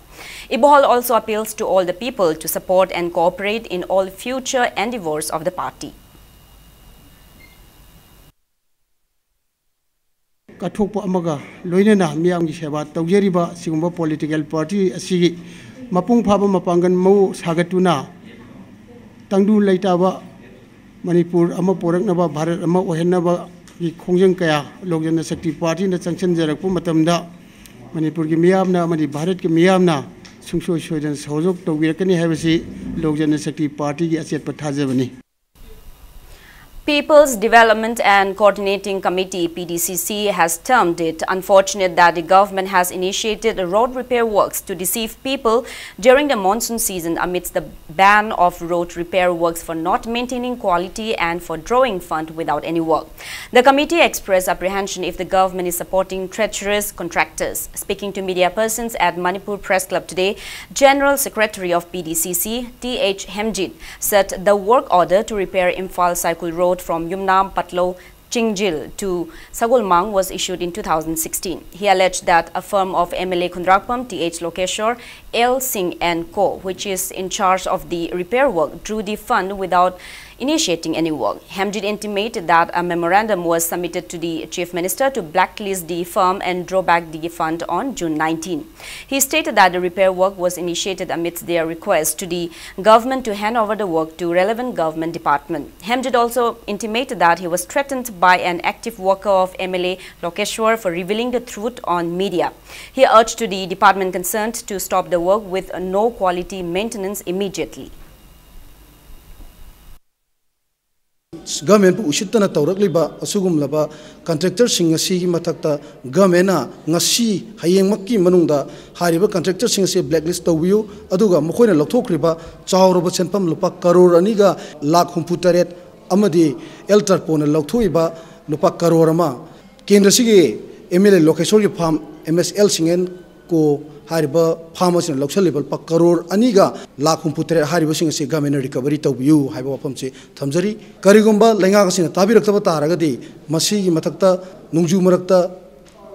Ibohol also appeals to all the people to support and cooperate in all future endeavors of the party. ꯀꯠꯊꯣꯛꯄ ꯑꯃꯒ ꯂꯣꯏꯅꯅ ꯃꯤꯌꯥꯝꯒꯤ ꯁꯦꯕꯥ ꯇꯧꯖꯔꯤꯕ ꯁꯤꯒꯨꯝꯕ political party ꯑꯁꯤꯒꯤ ꯃꯄꯨꯡ ꯐꯥꯕ ꯃꯄꯥꯡꯒꯜ ꯃꯎ ꯁꯥꯒꯠꯇꯨꯅ ꯇꯪꯗꯨ ꯂꯩꯇꯥꯕ ꯃꯅꯤꯄꯨꯔ ꯑꯃ ꯄꯣꯔꯛꯅꯕ, ꯚꯥꯔꯠ ꯑꯃ ꯑꯣꯏꯍꯟꯅꯕꯒꯤ ꯈꯣꯡꯖꯪ ꯀꯌꯥ ꯂꯣꯛ ꯖꯅ ꯁꯛꯇꯤ ꯄꯥꯔꯇꯤꯅ ꯆꯪꯁꯤꯟꯖꯔꯛꯄ ꯃꯇꯝꯗ ꯃꯅꯤꯄꯨꯔꯒꯤ ꯃꯤꯌꯥꯝꯅ ꯑꯃꯗꯤ ꯚꯥꯔꯠꯀꯤ ꯃꯤꯌꯥꯝꯅ ꯁꯨꯡꯁꯣꯏ ꯁꯣꯏꯗꯅ ꯁꯍꯌꯣꯒ ꯇꯧꯕꯤꯔꯛꯀꯅꯤ ꯍꯥꯏꯕꯁꯤ ꯂꯣꯛ ꯖꯅ ꯁꯛꯇꯤ ꯄꯥꯔꯇꯤꯒꯤ ꯑꯆꯦꯠꯄ ꯊꯥꯖꯕꯅꯤ꯫ People's Development and Coordinating Committee, P D C C, has termed it unfortunate that the government has initiated road repair works to deceive people during the monsoon season amidst the ban of road repair works for not maintaining quality and for drawing fund without any work. The committee expressed apprehension if the government is supporting treacherous contractors. Speaking to media persons at Manipur Press Club today, General Secretary of P D C C, T H Hemjit, said the work order to repair Imphal Saikul Road from Yumnam Patlou Chingjil to Sagolmang was issued in two thousand sixteen. He alleged that a firm of M L A Khundrakpam, T H Lokeshwar, L Singh and Co, which is in charge of the repair work, drew the fund without initiating any work. Hemjit intimated that a memorandum was submitted to the Chief Minister to blacklist the firm and draw back the fund on June nineteen. He stated that the repair work was initiated amidst their request to the government to hand over the work to relevant government department. Hemjit also intimated that he was threatened by an active worker of M L A Lokeshwar for revealing the truth on media. He urged to the department concerned to stop the work with no quality maintenance immediately. ꯒꯚꯔꯟꯃꯦꯟꯕꯨ ꯎꯁꯤꯠꯇꯅ ꯇꯧꯔꯛꯂꯤꯕ ꯑꯁꯤꯒꯨꯝꯂꯕ ꯀꯟꯇ꯭ꯔꯦꯛꯇꯔꯁꯤꯡ ꯑꯁꯤꯒꯤ ꯃꯊꯛꯇ ꯒꯚꯔꯟꯃꯦꯟꯅ ꯉꯁꯤ ꯍꯌꯦꯡꯃꯛꯀꯤ ꯃꯅꯨꯡꯗ ꯍꯥꯏꯔꯤꯕ ꯀꯟꯇ꯭ꯔꯦꯛꯇꯔꯁꯤꯡ ꯑꯁꯤ ꯕ꯭ꯂꯦꯛꯂꯤꯁ ꯇꯧꯕꯤꯌꯨ꯫ ꯑꯗꯨꯒ ꯃꯈꯣꯏꯅ ꯂꯧꯊꯣꯛꯈ꯭ꯔꯤꯕ ꯆꯥꯎꯔꯕ ꯁꯦꯟꯐꯝ ꯂꯨꯄꯥ ꯀꯔꯣꯔ ꯑꯅꯤꯒ ꯂꯥꯈ ꯍꯨꯝꯐꯨ ꯇꯔꯦꯠ ꯑꯃꯗꯤ ꯑꯦꯜ ꯇꯔꯄꯣꯟꯅ ꯂꯧꯊꯣꯛꯏꯕ ꯂꯨꯄꯥ ꯀꯔꯣꯔ ꯑꯃ ꯀꯦꯟꯗ꯭ꯔꯁꯤꯒꯤ ꯑꯦꯝ ꯑꯦꯜ ꯑꯦ ꯂꯣꯀꯦꯁꯣꯔꯒꯤ farm M S L Singh and co ꯍꯥꯏꯔꯤꯕ ꯐꯥꯝ ꯑꯁꯤꯅ ꯂꯧꯁꯤꯜꯂꯤꯕ ꯂꯨꯄꯥ ꯀꯔꯣꯔ ꯑꯅꯤꯒ ꯂꯥꯈ ꯍꯨꯝꯐꯨ ꯇꯔꯦꯠ ꯍꯥꯏꯔꯤꯕꯁꯤꯡ ꯑꯁꯤ ꯒꯚꯔꯟꯃꯦꯟꯅ ꯔꯤꯀꯚꯔꯤ ꯇꯧꯕꯤꯌꯨ ꯍꯥꯏꯕ ꯋꯥꯐꯝꯁꯤ ꯊꯝꯖꯔꯤ꯫ ꯀꯔꯤꯒꯨꯝꯕ ꯂꯩꯉꯥꯛ ꯑꯁꯤꯅ ꯇꯥꯕꯤꯔꯛꯇꯕ ꯇꯥꯔꯒꯗꯤ ꯃꯁꯤꯒꯤ ꯃꯊꯛꯇ ꯅꯣꯡꯖꯨ ꯃꯔꯛꯇ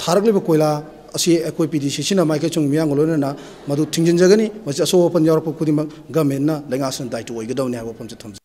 ꯊꯥꯔꯛꯂꯤꯕ ꯀꯣꯏꯂꯥ ꯑꯁꯤ ꯑꯩꯈꯣꯏ ꯄꯤ ꯗꯤ ꯁꯤ ꯁꯤꯅ ꯃꯥꯏꯀꯩ ꯆꯨꯝ ꯃꯤꯌꯥꯝꯒ ꯂꯣꯏꯅꯅ ꯃꯗꯨ ꯊꯤꯡꯖꯤꯟꯖꯒꯅꯤ꯫ ꯃꯁꯤ ꯑꯁꯣꯛ ꯑꯄꯟ ꯌꯥꯎꯔꯛꯄ ꯈꯨꯗꯤꯡꯃꯛ ꯒꯚꯔꯟꯃꯦꯟꯅ ꯂꯩꯉꯥꯛ ꯑꯁꯤꯅ ꯗꯥꯏꯇ꯭ꯋ ꯑꯣꯏꯒꯗꯕꯅꯤ ꯍꯥꯏꯕ ꯋꯥꯐꯝꯁꯤ ꯊꯝꯖꯩ꯫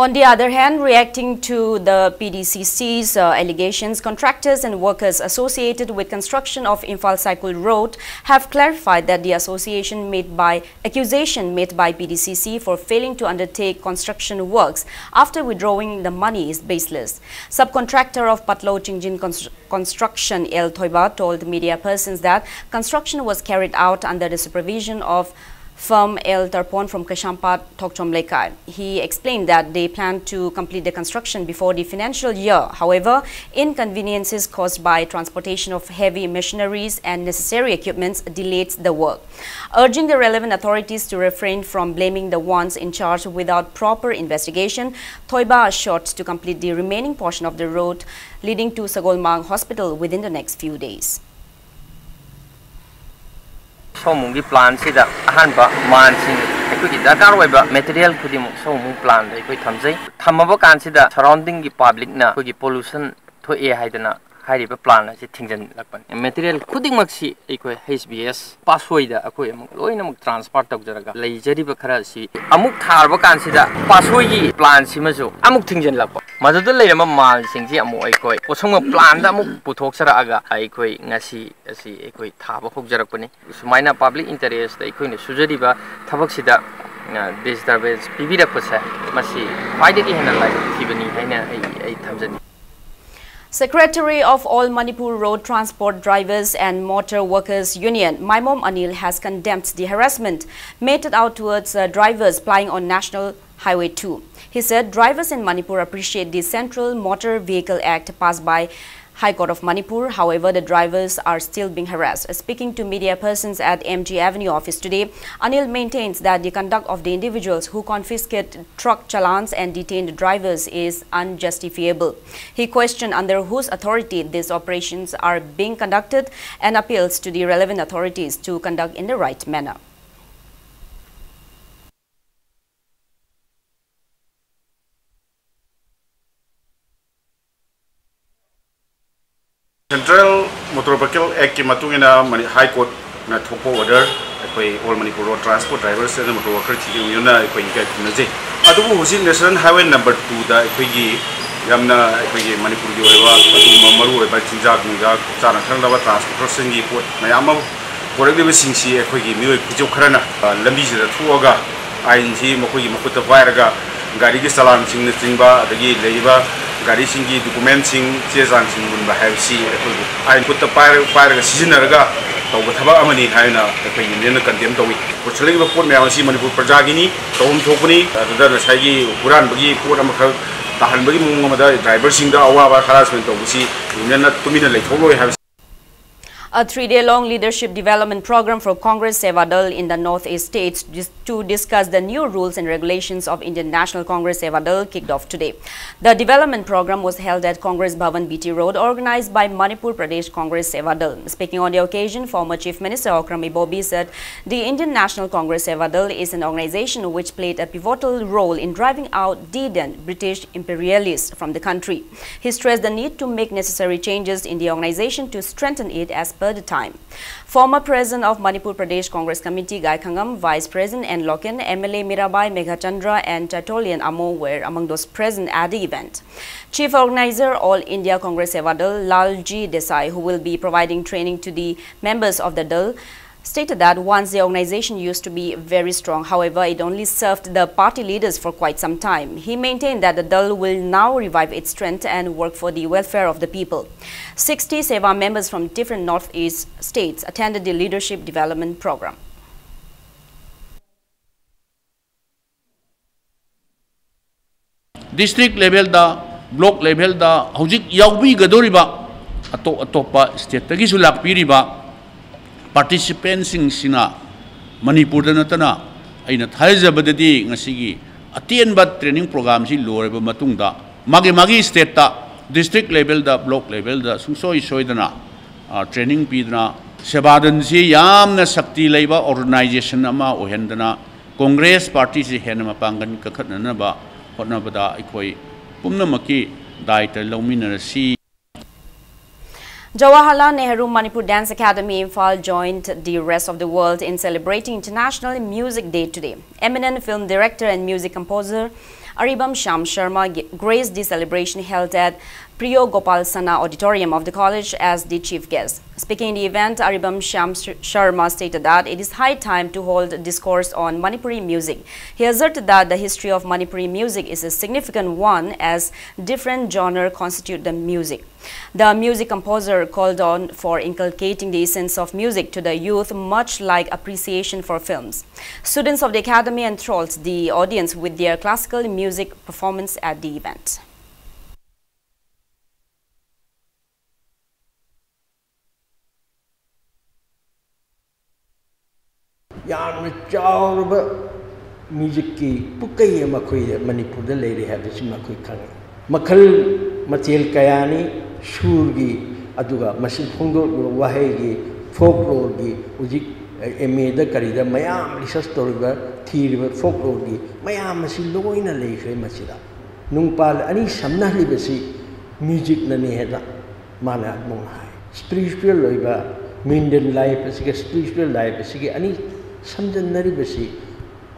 On the other hand, reacting to the P D C C's uh, allegations, contractors and workers associated with construction of Imphal Saikul Road have clarified that the association made by accusation made by P D C C for failing to undertake construction works after withdrawing the money is baseless. Subcontractor of Patlo Chingjin Constru- Construction, L Thoiba, told media persons that construction was carried out under the supervision of firm L Tarpon from Kaisampad, Thokchom Leikai. He explained that they plan to complete the construction before the financial year. However, inconveniences caused by transportation of heavy machineries and necessary equipments delayed the work. Urging the relevant authorities to refrain from blaming the ones in charge without proper investigation, Thoiba assured to complete the remaining portion of the road leading to Sagolmang Hospital within the next few days. ꯁꯣꯃꯨꯡꯒꯤ ꯄ꯭ꯂꯥꯟꯁꯤꯗ ꯑꯍꯥꯟꯕ ꯃꯥꯟꯁꯤꯡ ꯑꯩꯈꯣꯏꯒꯤ ꯗꯔꯀꯥꯔ ꯑꯣꯏꯕ material ꯈꯨꯗꯤꯡꯃꯛ ꯁꯣꯃꯨꯡ ꯄ꯭ꯂꯥꯟꯗ ꯑꯩꯈꯣꯏ ꯊꯝꯖꯩ꯫ ꯊꯝꯃꯕ ꯀꯥꯟꯁꯤꯗ ꯁꯔꯥꯎꯟꯗꯤꯡꯒꯤ ꯄꯥꯕ꯭ꯂꯤꯛꯅ ꯑꯩꯈꯣꯏꯒꯤ pollution ꯊꯣꯛꯑꯦ ꯍꯥꯏꯗꯅ ꯍꯥꯏꯔꯤꯕ ꯄ꯭ꯂꯥꯟ ꯑꯁꯤ ꯊꯤꯡꯖꯤꯜꯂꯛꯄꯅꯤ꯫ ꯃꯦꯇꯔꯤꯌꯦꯜ ꯈꯨꯗꯤꯡꯃꯛꯁꯤ ꯑꯩꯈꯣꯏ ꯍꯩꯆ ꯕꯤ ꯑꯦꯁ ꯄꯥꯁꯣꯏꯗ ꯑꯩꯈꯣꯏ ꯑꯃꯨꯛ ꯂꯣꯏꯅꯃꯛ ꯇ꯭ꯔꯥꯟꯁꯐꯔ ꯇꯧꯖꯔꯒ, ꯂꯩꯖꯔꯤꯕ ꯈꯔ ꯑꯁꯤ ꯑꯃꯨꯛ ꯊꯥꯔꯕ ꯀꯥꯟꯁꯤꯗ ꯄꯥꯁꯣꯏꯒꯤ ꯄ꯭ꯂꯥꯟꯁꯤꯃꯁꯨ ꯑꯃꯨꯛ ꯊꯤꯡꯖꯤꯜꯂꯛꯄ, ꯃꯗꯨꯗ ꯂꯩꯔꯝꯕ ꯃꯥꯜꯁꯤꯡꯁꯤ ꯑꯃꯨꯛ ꯑꯩꯈꯣꯏ ꯄꯣꯠꯁꯪꯕ ꯄ꯭ꯂꯥꯟꯗ ꯑꯃꯨꯛ ꯄꯨꯊꯣꯛꯆꯔꯛꯑꯒ ꯑꯩꯈꯣꯏ ꯉꯁꯤ ꯑꯁꯤ ꯑꯩꯈꯣꯏ ꯊꯥꯕ ꯍꯧꯖꯔꯛꯄꯅꯤ꯫ ꯁꯨꯃꯥꯏꯅ ꯄꯕ꯭ꯂꯤꯛ ꯏꯟꯇꯔꯦꯁꯇ ꯑꯩꯈꯣꯏꯅ ꯁꯨꯖꯔꯤꯕ ꯊꯕꯛꯁꯤꯗ, ꯑ, ꯗꯤꯁꯇꯔꯕꯦꯟꯁ ꯄꯤꯕꯤꯔꯛꯄꯁꯦ, ꯃꯁꯤ ꯈ꯭ꯋꯥꯏꯗꯒꯤ ꯍꯦꯟꯅ ꯂꯥꯏꯕꯛ ꯊꯤꯕꯅꯤ ꯍꯥꯏꯅ ꯑꯩ, ꯑꯩ ꯊꯝꯖꯅꯤꯡꯏ꯫ Secretary of All Manipur Road Transport Drivers and Motor Workers Union, Maimom Anil, has condemned the harassment meted out towards, uh, drivers plying on National Highway two. He said drivers in Manipur appreciate the Central Motor Vehicle Act passed by High Court of Manipur. However, the drivers are still being harassed. Speaking to media persons at M G Avenue office today, Anil maintains that the conduct of the individuals who confiscate truck challans and detained drivers is unjustifiable. He questioned under whose authority these operations are being conducted and appeals to the relevant authorities to conduct in the right manner. Central Motor Vehicle Act ꯀꯤ ꯃꯇꯨꯡ ꯏꯟꯅ money-, High Court ꯅ ꯊꯣꯛꯄ order ꯑꯩꯈꯣꯏ All Manipur Road Transport Drivers and Motor Workers Union ꯅ ꯑꯩꯈꯣꯏ ꯏꯀꯥꯏ ꯈꯨꯝꯅꯖꯩ꯫ ꯑꯗꯨꯕꯨ ꯍꯧꯖꯤꯛ National Highway number two ꯗ ꯑꯩꯈꯣꯏꯒꯤ ꯌꯥꯝꯅ ꯑꯩꯈꯣꯏꯒꯤ ꯃꯅꯤꯄꯨꯔꯒꯤ ꯑꯣꯏꯕ ꯑꯗꯨꯒꯨꯝꯕ ꯃꯔꯨꯑꯣꯏꯕ ꯆꯤꯟꯖꯥꯛ ꯅꯨꯡꯖꯥꯛ ꯆꯥꯅ ꯊꯛꯅꯕ transportation ꯒꯤ ꯄꯣꯠ ꯃꯌꯥꯝ ꯑꯃ ꯄꯨꯔꯛꯂꯤꯕꯁꯤꯡꯁꯤ ꯑꯩꯈꯣꯏꯒꯤ ꯃꯤꯑꯣꯏ ꯐꯤꯖꯣꯛ ꯈꯔꯅ, ꯑ, ꯂꯝꯕꯤꯁꯤꯗ ꯊꯣꯛꯑꯒ ꯑꯥꯏꯟꯁꯤ ꯃꯈꯣꯏꯒꯤ ꯃꯈꯨꯠꯇ ꯄꯥꯏꯔꯒ ꯒꯥꯔꯤꯒꯤ ꯆꯂꯥꯟꯁꯤꯡꯅꯆꯤꯡꯕ, ꯑꯗꯒꯤ ꯂꯩꯔꯤꯕ ꯒꯥꯔꯤꯁꯤꯡꯒꯤ document ꯁꯤꯡ, ꯆꯦ ꯆꯥꯡꯁꯤꯡ ꯃꯨꯟꯕ ꯍꯥꯏꯕꯁꯤ ꯑꯩꯈꯣꯏꯒꯤ ꯑꯥꯏꯟ ꯈꯨꯠꯇ ꯄꯥꯏꯔ-, ꯄꯥꯏꯔꯒ ꯁꯤꯖꯤꯟꯅꯔꯒ ꯇꯧꯕ ꯊꯕꯛ ꯑꯃꯅꯤ ꯍꯥꯏꯅ ꯑꯩꯈꯣꯏ union ꯅ condemn ꯇꯧꯏ꯫ ꯄꯨꯁꯜꯂꯛꯏꯕ ꯄꯣꯠ ꯃꯌꯥꯝ ꯑꯁꯤ ꯃꯅꯤꯄꯨꯔ ꯄ꯭ꯔꯖꯥꯒꯤꯅꯤ, ꯇꯧꯐꯝ ꯊꯣꯛꯄꯅꯤ꯫ ꯑꯗꯨꯗ ꯉꯁꯥꯏꯒꯤ ꯍꯨꯔꯥꯟꯕꯒꯤ ꯄꯣꯠ ꯑꯃꯈꯛ ꯇꯥꯍꯟꯕꯒꯤ ꯃꯑꯣꯡ ꯑꯃꯗ driver ꯁꯤꯡꯗ ꯑꯋꯥꯕ harassment ꯇꯧꯕꯁꯤ union ꯅ ꯇꯨꯃꯤꯟꯅ ꯂꯩꯊꯣꯛꯂꯣꯏ ꯍꯥꯏꯕꯁꯤ꯫ A three-day-long leadership development program for Congress Sevadal in the Northeast states dis- to discuss the new rules and regulations of Indian National Congress Sevadal kicked off today. The development program was held at Congress Bhavan, B T Road, organized by Manipur Pradesh Congress Sevadal. Speaking on the occasion, former Chief Minister Okram Ibobi said the Indian National Congress Sevadal is an organization which played a pivotal role in driving out the then British imperialists from the country. He stressed the need to make necessary changes in the organization to strengthen it as per the time. Former President of Manipur Pradesh Congress Committee Gai Khangam, Vice President N Loken, M L A Mirabai Meghachandra and Tertullian Among were among those present at the event. Chief organizer All India Congress Sevadal Lalji Desai, who will be providing training to the members of the dal, stated that once the organization used to be very strong, however, it only served the party leaders for quite some time. He maintained that the dal will now revive its strength and work for the welfare of the people. Sixty Seva members from different Northeast states attended the leadership development program. District levelꯗ, block levelꯗ ꯍꯧꯖꯤꯛ ꯌꯥꯎꯕꯤꯒꯗꯧꯔꯤꯕ ꯑꯇꯣꯞ ꯑꯇꯣꯞꯄ stateꯇꯒꯤꯁꯨ ꯂꯥꯛꯄꯤꯔꯤꯕ participantꯁꯤꯡꯁꯤꯅ ꯃꯅꯤꯄꯨꯔꯗ ꯅꯠꯇꯅ ꯑꯩꯅ ꯊꯥꯖꯕꯗꯗꯤ ꯉꯁꯤꯒꯤ ꯑꯇꯦꯟꯕ training programꯁꯤ ꯂꯣꯏꯔꯕ ꯃꯇꯨꯡꯗ ꯃꯥꯒꯤ ꯃꯥꯒꯤ stateꯇ district levelꯗ, block levelꯗ ꯁꯨꯡꯁꯣꯏ ꯁꯣꯏꯗꯅ ꯑ, training ꯄꯤꯗꯨꯅ ꯁꯦꯕꯥꯗꯟꯁꯤ ꯌꯥꯝꯅ ꯁꯛꯇꯤ ꯂꯩꯕ organization ꯑꯃ ꯑꯣꯏꯍꯟꯗꯅ Congress partyꯁꯤ ꯍꯦꯟꯅ ꯃꯄꯥꯡꯒꯜ ꯀꯟꯈꯠꯅꯅꯕ ꯍꯣꯠꯅꯕꯗ ꯑꯩꯈꯣꯏ ꯄꯨꯝꯅꯃꯛꯀꯤ ꯗꯥꯏꯇ ꯂꯧꯃꯤꯟꯅꯔꯁꯤ꯫ Jawaharlal Nehru Manipur Dance Academy Imphal joined the rest of the world in celebrating International Music Day today. Eminent film director and music composer Aribam Shyam Sharma g- graced the celebration held at Priyo Gopal Sana Auditorium of the college as the chief guest. Speaking in the event, Aribam Shyam Sh- Sharma stated that it is high time to hold a discourse on Manipuri music. He asserted that the history of Manipuri music is a significant one, as different genres constitute the music. The music composer called on for inculcating the essence of music to the youth, much like appreciation for films. Students of the academy enthralled the audience with their classical music performance at the event. ꯌꯥꯝꯅ ꯆꯥꯎꯔꯕ ꯃ꯭ꯌꯨꯖꯤꯛꯀꯤ ꯄꯨꯀꯩ ꯑꯃ ꯑꯩꯈꯣꯏ ꯃꯅꯤꯄꯨꯔꯗ ꯂꯩꯔꯦ ꯍꯥꯏꯕꯁꯤꯃ ꯑꯩꯈꯣꯏ ꯈꯪꯉꯤ꯫ ꯃꯈꯜ ꯃꯊꯦꯜ ꯀꯌꯥꯅꯤ, ꯁꯨꯔꯒꯤ, ꯑꯗꯨꯒ ꯃꯁꯤ ꯐꯣꯡꯗꯣꯛꯂꯤꯕ ꯋꯥꯍꯩꯒꯤ, ꯐꯣꯛꯂꯣꯔꯒꯤ, ꯍꯧꯖꯤꯛ ꯑꯦꯝ ꯑꯦꯗ ꯀꯔꯤꯗ ꯃꯌꯥꯝ ꯔꯤꯁꯔꯁ ꯇꯧꯔꯤꯕ, ꯊꯤꯔꯤꯕ ꯐꯣꯛꯂꯣꯔꯒꯤ ꯃꯌꯥꯝ ꯑꯁꯤ ꯂꯣꯏꯅ ꯂꯩꯈ꯭ꯔꯦ ꯃꯁꯤꯗ꯫ ꯅꯨꯡꯄꯥꯜ ꯑꯅꯤ ꯁꯝꯅꯍꯜꯂꯤꯕꯁꯤ ꯃ꯭ꯌꯨꯖꯤꯛꯅꯅꯤ ꯍꯥꯏꯅ ꯃꯥꯅ ꯑꯃꯨꯛ ꯍꯥꯏ꯫ ꯏꯁꯄꯤꯔꯤꯆꯨꯋꯦꯜ ꯑꯣꯏꯕ ꯃꯤꯟꯗꯟ ꯂꯥꯏꯐ ꯑꯁꯤꯒ ꯏꯁꯄꯤꯔꯤꯆꯨꯋꯦꯜ ꯂꯥꯏꯐ ꯑꯁꯤꯒꯤ ꯑꯅꯤ ꯁꯝꯖꯟꯅꯔꯤꯕꯁꯤ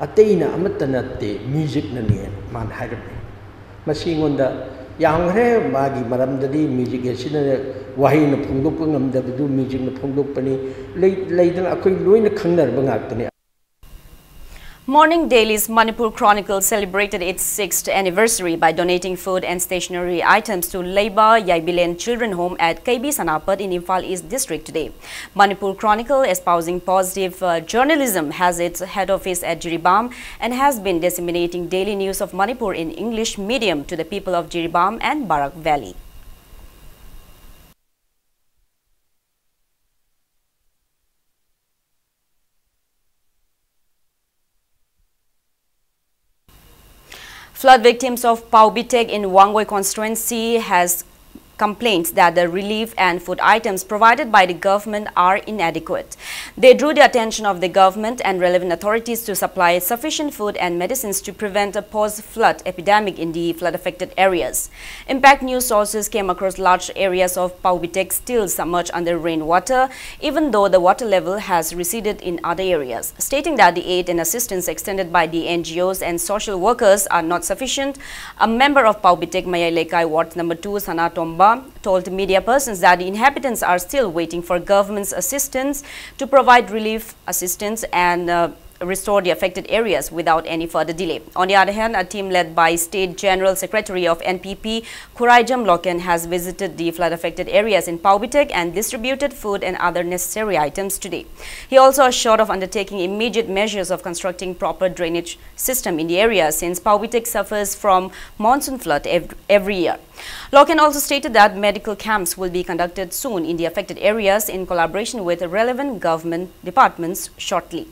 ꯑꯇꯩꯅ ꯑꯃꯠꯇ ꯅꯠꯇꯦ, ꯃ꯭ꯌꯨꯖꯤꯛꯅꯅꯤ ꯍꯥꯏꯅ ꯃꯥꯅ ꯍꯥꯏꯔꯝꯃꯤ꯫ ꯃꯁꯤ ꯑꯩꯉꯣꯟꯗ ꯌꯥꯝꯈ꯭ꯔꯦ꯫ ꯃꯥꯒꯤ ꯃꯔꯝꯗꯗꯤ ꯃ꯭ꯌꯨꯖꯤꯛ ꯑꯁꯤꯅ ꯋꯥꯍꯩꯅ ꯐꯣꯡꯗꯣꯛꯄ ꯉꯝꯗꯕꯗꯨ ꯃ꯭ꯌꯨꯖꯤꯛꯅ ꯐꯣꯡꯗꯣꯛꯄꯅꯤ꯫ ꯂꯩ-, ꯂꯩꯗꯅ ꯑꯩꯈꯣꯏ ꯂꯣꯏꯅ ꯈꯪꯅꯔꯕ ꯉꯥꯛꯇꯅꯤ꯫ Morning Daily's Manipur Chronicle celebrated its sixth anniversary by donating food and stationery items to Leiba Yaibilen Children Home at K B Sanapat in Imphal East District today. Manipur Chronicle, espousing positive uh, journalism, has its head office at Jiribam and has been disseminating daily news of Manipur in English medium to the people of Jiribam and Barak Valley. Flood victims of Paubitek in Wangoi constituency has complained that the relief and food items provided by the government are inadequate. They drew the attention of the government and relevant authorities to supply sufficient food and medicines to prevent a post-flood epidemic in the flood-affected areas. Impact News sources came across large areas of Paubitek still submerged under rainwater, even though the water level has receded in other areas. Stating that the aid and assistance extended by the N G Os and social workers are not sufficient, a member of Paubitek Mayai Lekai Ward number two, Sana Tomba, told media persons that the inhabitants are still waiting for government's assistance to provide relief assistance and uh, restore the affected areas without any further delay. On the other hand, a team led by State General Secretary of N P P, Khuraijam Loken, has visited the flood-affected areas in Paubitek and distributed food and other necessary items today. He also assured of undertaking immediate measures of constructing proper drainage system in the area, since Paubitek suffers from monsoon flood ev- every year. Loken also stated that medical camps will be conducted soon in the affected areas in collaboration with relevant government departments shortly.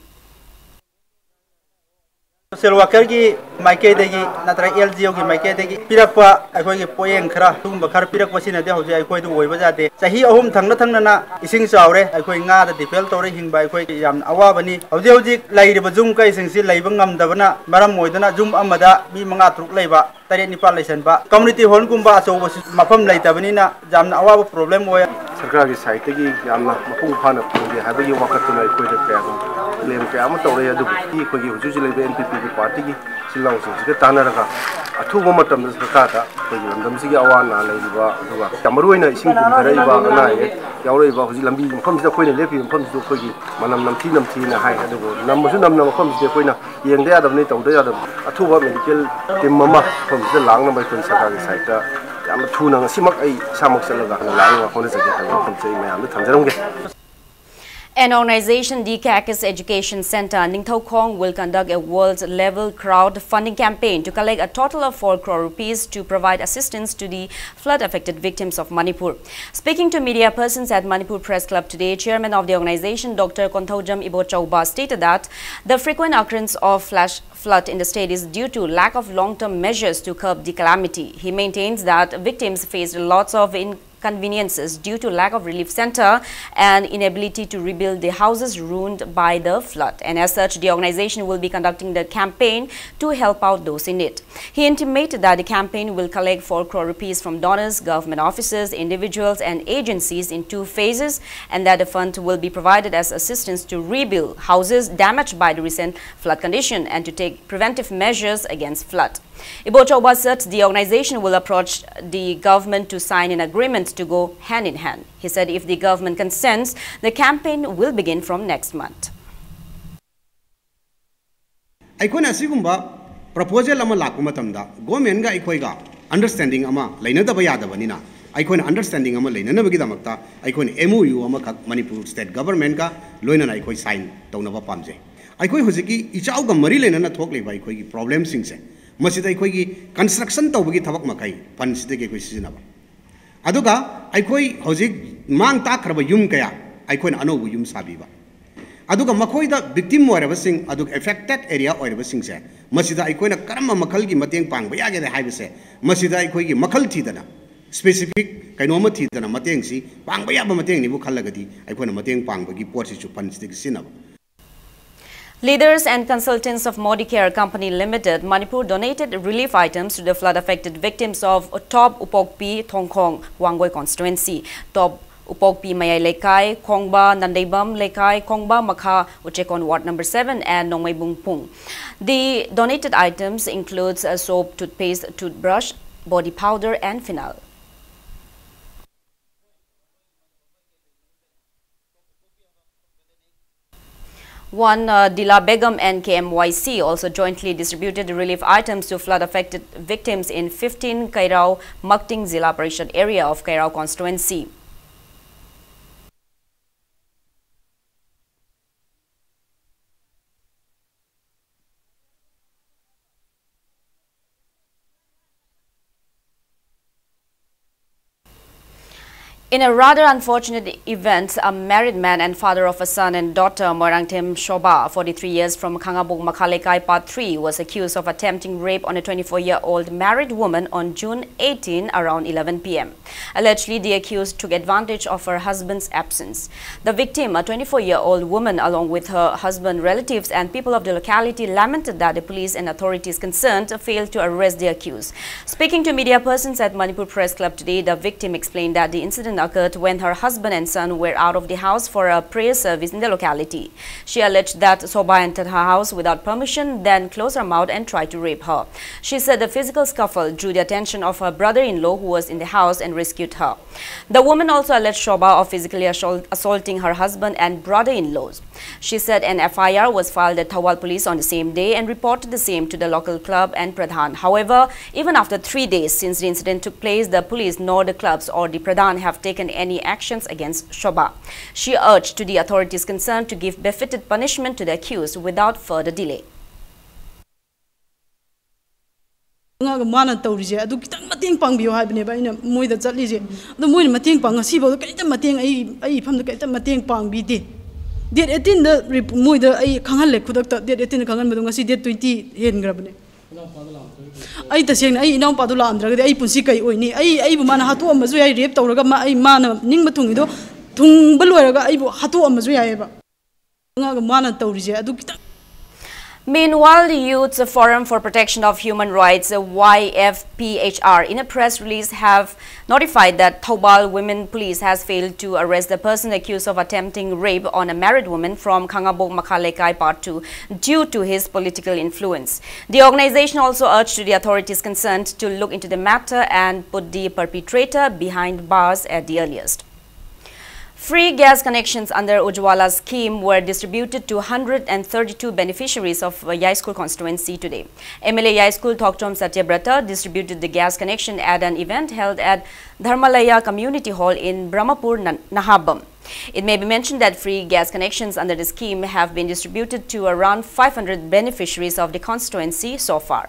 Social ꯋꯥꯔꯀꯔꯒꯤ ꯃꯥꯏꯀꯩꯗꯒꯤ ꯅꯠꯇ꯭ꯔꯒ L G ꯑꯣꯒꯤ ꯃꯥꯏꯀꯩꯗꯒꯤ ꯄꯤꯔꯛꯄ ꯑꯩꯈꯣꯏꯒꯤ ꯄꯣꯠꯌꯦꯡ ꯈꯔ, ꯑꯗꯨꯒꯨꯝꯕ ꯈꯔ ꯄꯤꯔꯛꯄꯁꯤꯅꯗꯤ ꯍꯧꯖꯤꯛ ꯑꯩꯈꯣꯏꯗꯨ ꯑꯣꯏꯕ ꯌꯥꯗꯦ꯫ ꯆꯍꯤ ꯑꯍꯨꯝ ꯊꯪꯅ ꯊꯪꯅꯅ ꯏꯁꯤꯡ ꯆꯥꯎꯔꯦ, ꯑꯩꯈꯣꯏ ꯉꯥꯗ ꯗꯤꯄꯦꯟ ꯇꯧꯔ ꯍꯤꯡꯕ ꯑꯩꯈꯣꯏ ꯌꯥꯝꯅ ꯑꯋꯥꯕꯅꯤ꯫ ꯍꯧꯖꯤꯛ ꯍꯧꯖꯤꯛ ꯂꯩꯔꯤꯕ ꯌꯨꯝ ꯀꯩꯁꯤꯡꯁꯤ ꯂꯩꯕ ꯉꯝꯗꯕꯅ ꯃꯔꯝ ꯑꯣꯏꯗꯨꯅ ꯌꯨꯝ ꯑꯃꯗ ꯃꯤ ꯃꯉꯥ ꯇꯔꯨꯛ ꯂꯩꯕ, ꯇꯔꯦꯠ ꯅꯤꯄꯥꯜ ꯂꯩꯁꯟꯕ, ꯀꯝꯃ꯭ꯌꯨꯅꯤꯇꯤ ꯍꯣꯜꯒꯨꯝꯕ ꯑꯆꯧꯕꯁꯨ ꯃꯐꯝ ꯂꯩꯇꯕꯅꯤꯅ ꯌꯥꯝꯅ ꯑꯋꯥꯕ ꯄ꯭ꯔꯣꯕ꯭ꯂꯦꯝ ꯑꯣꯏ꯫ ꯁꯔꯀꯥꯔꯒꯤ ꯁꯥꯏꯠꯇꯒꯤ ꯌꯥꯝꯅ ꯃꯄꯨꯡ ꯐꯥꯅ ꯐꯪꯗꯦ ꯍꯥꯏꯕꯒꯤ ꯋꯥꯀꯠꯇꯨꯅ ꯑꯩꯈꯣꯏꯗ ꯀꯌꯥ ꯑꯗꯨꯝ ꯀ꯭ꯂꯦꯝ ꯀꯌꯥ ꯑꯃ ꯇꯧꯔꯛꯏ꯫ ꯑꯗꯨꯕꯨ ꯑꯩꯈꯣꯏꯒꯤ ꯍꯧꯖꯤꯛ ꯍꯧꯖꯤꯛ ꯂꯩꯔꯤꯕ ꯑꯦꯟ ꯄꯤ ꯄꯤꯒꯤ ꯄꯥꯔꯇꯤꯒꯤ ꯏꯆꯤꯜ ꯏꯅꯥꯎꯁꯤꯡꯁꯤꯒ ꯇꯥꯟꯅꯔꯒ ꯑꯊꯨꯕ ꯃꯇꯝꯗ ꯁꯔꯀꯥꯔꯗ ꯑꯩꯈꯣꯏꯒꯤ ꯂꯝꯗꯝꯁꯤꯒꯤ ꯑꯋꯥ ꯑꯅꯥ ꯂꯩꯔꯤꯕ, ꯑꯗꯨꯒ ꯌꯥꯝ ꯃꯔꯨꯑꯣꯏꯅ ꯏꯁꯤꯡ ꯇꯨꯝꯊꯔꯛꯏꯕ, ꯑꯅꯥ ꯑꯌꯦꯛ ꯌꯥꯎꯔꯛꯏꯕ ꯍꯧꯖꯤꯛ ꯂꯝꯕꯤ ꯃꯐꯝꯁꯤꯗ ꯑꯩꯈꯣꯏꯅ ꯂꯦꯞꯄꯤꯕ ꯃꯐꯝꯁꯤꯗ ꯑꯩꯈꯣꯏꯒꯤ ꯃꯅꯝ ꯅꯝꯊꯤ ꯅꯝꯊꯤꯅ ꯍꯥꯏ꯫ ꯑꯗꯨꯕꯨ ꯅꯝꯕꯁꯨ ꯅꯝꯅ ꯃꯐꯝꯁꯤꯗ ꯑꯩꯈꯣꯏꯅ ꯌꯦꯡꯗ ꯌꯥꯗꯕꯅꯤ, ꯇꯧꯗ ꯌꯥꯗꯕꯅꯤ꯫ ꯑꯊꯨꯕ ꯃꯦꯗꯤꯀꯦꯜ ꯇꯤꯝ ꯑꯃ ꯃꯐꯝꯁꯤꯗ ꯂꯥꯛꯅꯕ ꯑꯩꯈꯣꯏꯅ ꯁꯔꯀꯥꯔꯒꯤ ꯁꯥꯏꯠꯇ ꯌꯥꯝꯅ ꯊꯨꯅ ꯉꯁꯤꯃꯛ ꯑꯩ ꯏꯁꯥꯃꯛ ꯆꯠꯂꯒ ꯂꯥꯛꯅꯕ ꯍꯣꯠꯅꯖꯒꯦ ꯍꯥꯏꯕ ꯋꯥꯐꯝꯁꯦ ꯑꯩ ꯃꯌꯥꯝꯗ ꯊꯝꯖꯔꯝꯒꯦ꯫ An organization, D CACS Education Centre, Ningthoukhong, will conduct a world-level crowd funding campaign to collect a total of four crore rupees to provide assistance to the flood-affected victims of Manipur. Speaking to media persons at Manipur Press Club today, Chairman of the organization, Doctor Konthoujam Ibochauba, stated that the frequent occurrence of flash flood in the state is due to lack of long-term measures to curb the calamity. He maintains that victims faced lots of inconveniences due to lack of relief center and inability to rebuild the houses ruined by the flood. And as such, the organization will be conducting the campaign to help out those in need. He intimated that the campaign will collect four crore rupees from donors, government offices, individuals, and agencies in two phases, and that the fund will be provided as assistance to rebuild houses damaged by the recent flood condition and to take preventive measures against flood. Ibochauba said the organization will approach the government to sign an agreement to go hand in hand. He said if the government consents, the campaign will begin from next month. ꯑꯩꯈꯣꯏꯅ ꯑꯁꯤꯒꯨꯝꯕ proposal ꯑꯃ ꯂꯥꯛꯄ ꯃꯇꯝꯗ ꯒꯣꯔꯃꯦꯟꯒ ꯑꯩꯈꯣꯏꯒ understanding ꯑꯃ ꯂꯩꯅꯗꯕ ꯌꯥꯗꯕꯅꯤꯅ, ꯑꯩꯈꯣꯏꯅ understanding ꯑꯃ ꯂꯩꯅꯅꯕꯒꯤꯗꯃꯛꯇ ꯑꯩꯈꯣꯏꯅ ꯑꯦꯝ ꯑꯣ ꯌꯨ ꯑꯃꯈꯛ ꯃꯅꯤꯄꯨꯔ ꯁ꯭ꯇꯦꯠ ꯒꯚꯔꯟꯃꯦꯟꯠꯀ ꯂꯣꯏꯅꯅ ꯑꯩꯈꯣꯏ ꯁꯥꯏꯟ ꯇꯧꯅꯕ ꯄꯥꯝꯖꯩ꯫ ꯑꯩꯈꯣꯏ ꯍꯧꯖꯤꯛꯀꯤ ꯏꯆꯥꯎꯒ ꯃꯔꯤ ꯂꯩꯅꯅ ꯊꯣꯛꯂꯤꯕ ꯑꯩꯈꯣꯏꯒꯤ ꯄ꯭ꯔꯣꯕ꯭ꯂꯦꯝꯁꯤꯡꯁꯦ, ꯃꯁꯤꯗ ꯑꯩꯈꯣꯏꯒꯤ ꯀꯟꯁꯇ꯭ꯔꯛꯁꯟ ꯇꯧꯕꯒꯤ ꯊꯕꯛ ꯃꯈꯩ ꯐꯟꯁꯤꯗꯒꯤ ꯑꯩꯈꯣꯏ ꯁꯤꯖꯤꯟꯅꯕ, ꯑꯗꯨꯒ ꯑꯩꯈꯣꯏ ꯍꯧꯖꯤꯛ ꯃꯥꯡ ꯇꯥꯛꯈ꯭ꯔꯕ ꯌꯨꯝ ꯀꯌꯥ ꯑꯩꯈꯣꯏꯅ ꯑꯅꯧꯕ ꯌꯨꯝ ꯁꯥꯕꯤꯕ, ꯑꯗꯨꯒ ꯃꯈꯣꯏꯗ victim ꯑꯣꯏꯔꯕꯁꯤꯡ, ꯑꯗꯨꯒ affected area ꯑꯣꯏꯔꯕꯁꯤꯡꯁꯦ, ꯃꯁꯤꯗ ꯑꯩꯈꯣꯏꯅ ꯀꯔꯝꯕ ꯃꯈꯜꯒꯤ ꯃꯇꯦꯡ ꯄꯥꯡꯕ ꯌꯥꯒꯦ ꯍꯥꯏꯕꯁꯦ, ꯃꯁꯤꯗ ꯑꯩꯈꯣꯏꯒꯤ ꯃꯈꯜ ꯊꯤꯗꯅ, specific ꯀꯩꯅꯣꯝꯃ ꯊꯤꯗꯅ, ꯃꯇꯦꯡꯁꯤ ꯄꯥꯡꯕ ꯌꯥꯕ ꯃꯇꯦꯡꯅꯤꯕꯨ ꯈꯜꯂꯒꯗꯤ, ꯑꯩꯈꯣꯏꯅ ꯃꯇꯦꯡ ꯄꯥꯡꯕꯒꯤ ꯄꯣꯠꯁꯤꯁꯨ ꯐꯟꯁꯤꯗꯒꯤ ꯁꯤꯖꯤꯟꯅꯕ꯫ Leaders and consultants of Modicare Company Limited, Manipur donated relief items to the flood affected victims of Top Upokpi Thongkhong, Wangoi constituency. Top Upokpi Mayai Leikai, Khongba Nandeibam Leikai, Khongba Makha Uchekon Ward number seven and Nongmeibung Pung. The donated items includes a soap, toothpaste, toothbrush, body powder and phenyl. One, uh, Dila Begum and K M Y C also jointly distributed relief items to flood affected victims in fifteen Kairao Makting Zilla Parishad area of Kairao constituency. In a rather unfortunate event, a married man and father of a son and daughter, Moirangthem Shoba, forty-three years, from Khangabung Makhalekai Part three, was accused of attempting rape on a twenty-four-year-old married woman on June eighteen around eleven p m. Allegedly, the accused took advantage of her husband's absence. The victim, a twenty-four-year-old woman, along with her husband, relatives, and people of the locality, lamented that the police and authorities concerned failed to arrest the accused. Speaking to media persons at Manipur Press Club today, the victim explained that the incident occurred when her husband and son were out of the house for a prayer service in the locality. She alleged that Shoba entered her house without permission, then closed her mouth and tried to rape her. She said the physical scuffle drew the attention of her brother-in-law, who was in the house and rescued her. The woman also alleged Shoba of physically assault-, assaulting her husband and brother-in-laws. She said an F I R was filed at Thoubal police on the same day and reported the same to the local club and Pradhan. However, even after three days since the incident took place, the police nor the clubs or the Pradhan have taken any actions against Shoba. She urged to the authorities concerned to give befitted punishment to the accused without further delay. ꯉꯥꯒ ꯃꯥꯅ ꯇꯧꯔꯤꯁꯦ ꯑꯗꯨ ꯈꯤꯇꯪ ꯃꯇꯦꯡ ꯄꯥꯡꯕꯤꯌꯨ ꯍꯥꯏꯕꯅꯦꯕ ꯑꯩꯅ ꯃꯣꯏꯗ ꯆꯠꯂꯤꯁꯦ꯫ ꯑꯗꯣ ꯃꯣꯏꯅ ꯃꯇꯦꯡ ꯄꯥꯡ-, ꯉꯁꯤꯐꯥꯎꯗ ꯀꯔꯤꯝꯇ ꯃꯇꯦꯡ, ꯑꯩ, ꯑꯩ ꯏꯐꯝꯗ ꯀꯔꯤꯝꯇ ꯃꯇꯦꯡ ꯄꯥꯡꯕꯤꯗꯦ꯫ ꯗꯦꯠ ꯑꯩꯠꯇꯤꯟꯗ ꯃꯣꯏꯗ ꯑꯩ ꯈꯪꯍꯜꯂꯦ ꯈꯨꯗꯛꯇ꯫ ꯗꯦꯠ ꯑꯩꯠꯇꯤꯟꯗ ꯈꯪꯍꯟꯕꯗꯣ ꯉꯁꯤ ꯗꯦꯠ ꯇ꯭ꯋꯦꯟꯇꯤ ꯍꯦꯟꯈ꯭ꯔꯕꯅꯦ꯫ ꯑꯩ ꯇꯁꯦꯡꯅ ꯑꯩ ꯏꯅꯥꯎꯄꯥꯗꯣ ꯂꯥꯛꯑꯝꯗ꯭ꯔꯒꯗꯤ ꯑꯩ ꯄꯨꯟꯁꯤ ꯀꯩ ꯑꯣꯏꯅꯤ? ꯑꯩ, ꯑꯩꯕꯨ ꯃꯥꯅ ꯍꯥꯠꯇꯣꯛꯑꯝꯕꯁꯨ ꯌꯥꯏ, ꯔꯦꯞ ꯇꯧꯔꯒ꯫ ꯃꯥ, ꯑꯩ, ꯃꯥꯅ ꯅꯤꯡꯕ ꯊꯨꯡꯉꯤꯗꯣ ꯊꯨꯡꯕ ꯂꯣꯏꯔꯒ ꯑꯩꯕꯨ ꯍꯥꯠꯇꯣꯛꯑꯝꯕꯁꯨ ꯌꯥꯏꯑꯕ꯫ ꯑꯉꯥꯡꯒ ꯃꯥꯅ ꯇꯧꯔꯤꯁꯦ ꯑꯗꯨ ꯈꯤꯇꯪ Meanwhile, the Youth Forum for Protection of Human Rights, Y F P H R, in a press release have notified that Thoubal Women Police has failed to arrest the person accused of attempting rape on a married woman from Khangabok Makha Lekai Part two due to his political influence. The organization also urged the authorities concerned to look into the matter and put the perpetrator behind bars at the earliest. Free gas connections under Ujjwala scheme were distributed to one hundred thirty-two beneficiaries of Yaskul constituency today. M L A Yaskul Thokchom Satyabrata distributed the gas connection at an event held at Dharmalaya Community Hall in Brahmapur, Na-, Nahabam. It may be mentioned that free gas connections under the scheme have been distributed to around five hundred beneficiaries of the constituency so far.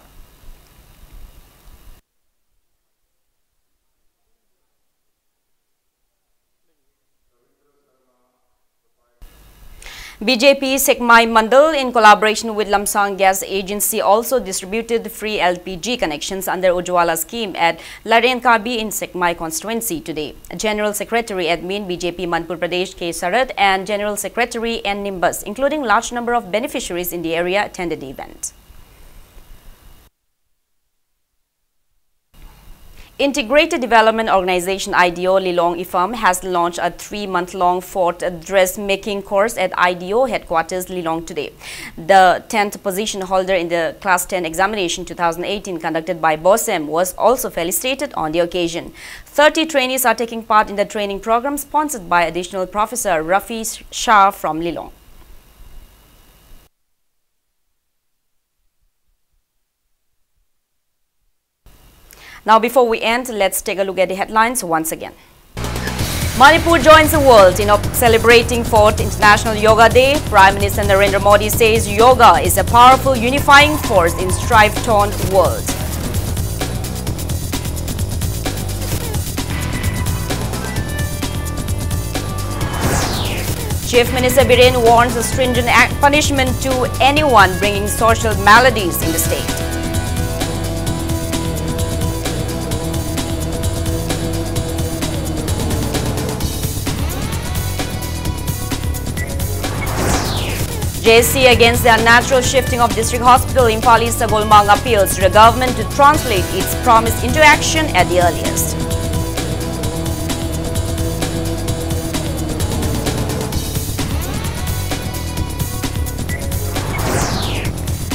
B J P Sekmai Mandal, in collaboration with Lamsang Gas Agency, also distributed free L P G connections under Ujjwala scheme at Larenkabi in Sekmai constituency today. General Secretary Admin B J P Manipur Pradesh K Sarath and General Secretary N Nimbus, including large number of beneficiaries in the area, attended the event. Integrated Development Organization, I D O, Lilong IFAM has launched a three-month-long fourth dressmaking course at I D O headquarters, Lilong, today. The tenth position holder in the Class ten examination two thousand eighteen conducted by BOSEM was also felicitated on the occasion. Thirty trainees are taking part in the training program sponsored by Additional Professor Rafi Shah from Lilong. Now, before we end, let's take a look at the headlines once again. Manipur joins the world in op-, celebrating fourth International Yoga Day. Prime Minister Narendra Modi says yoga is a powerful unifying force in strife-torn world. Chief Minister Biren warns a stringent ac- punishment to anyone bringing social maladies in the state. J C against the unnatural shifting of District Hospital, Imphal East Sabolmang appeals to the government to translate its promise into action at the earliest.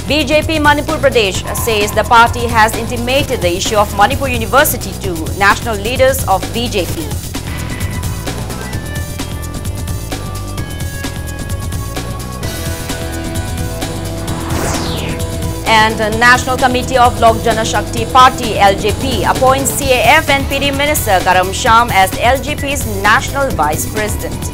B J P Manipur Pradesh says the party has intimated the issue of Manipur University to national leaders of B J P. And the National Committee of Lok Janashakti Party, L J P, appoints C A F and P D Minister Karam Shyam as L J P's National Vice President.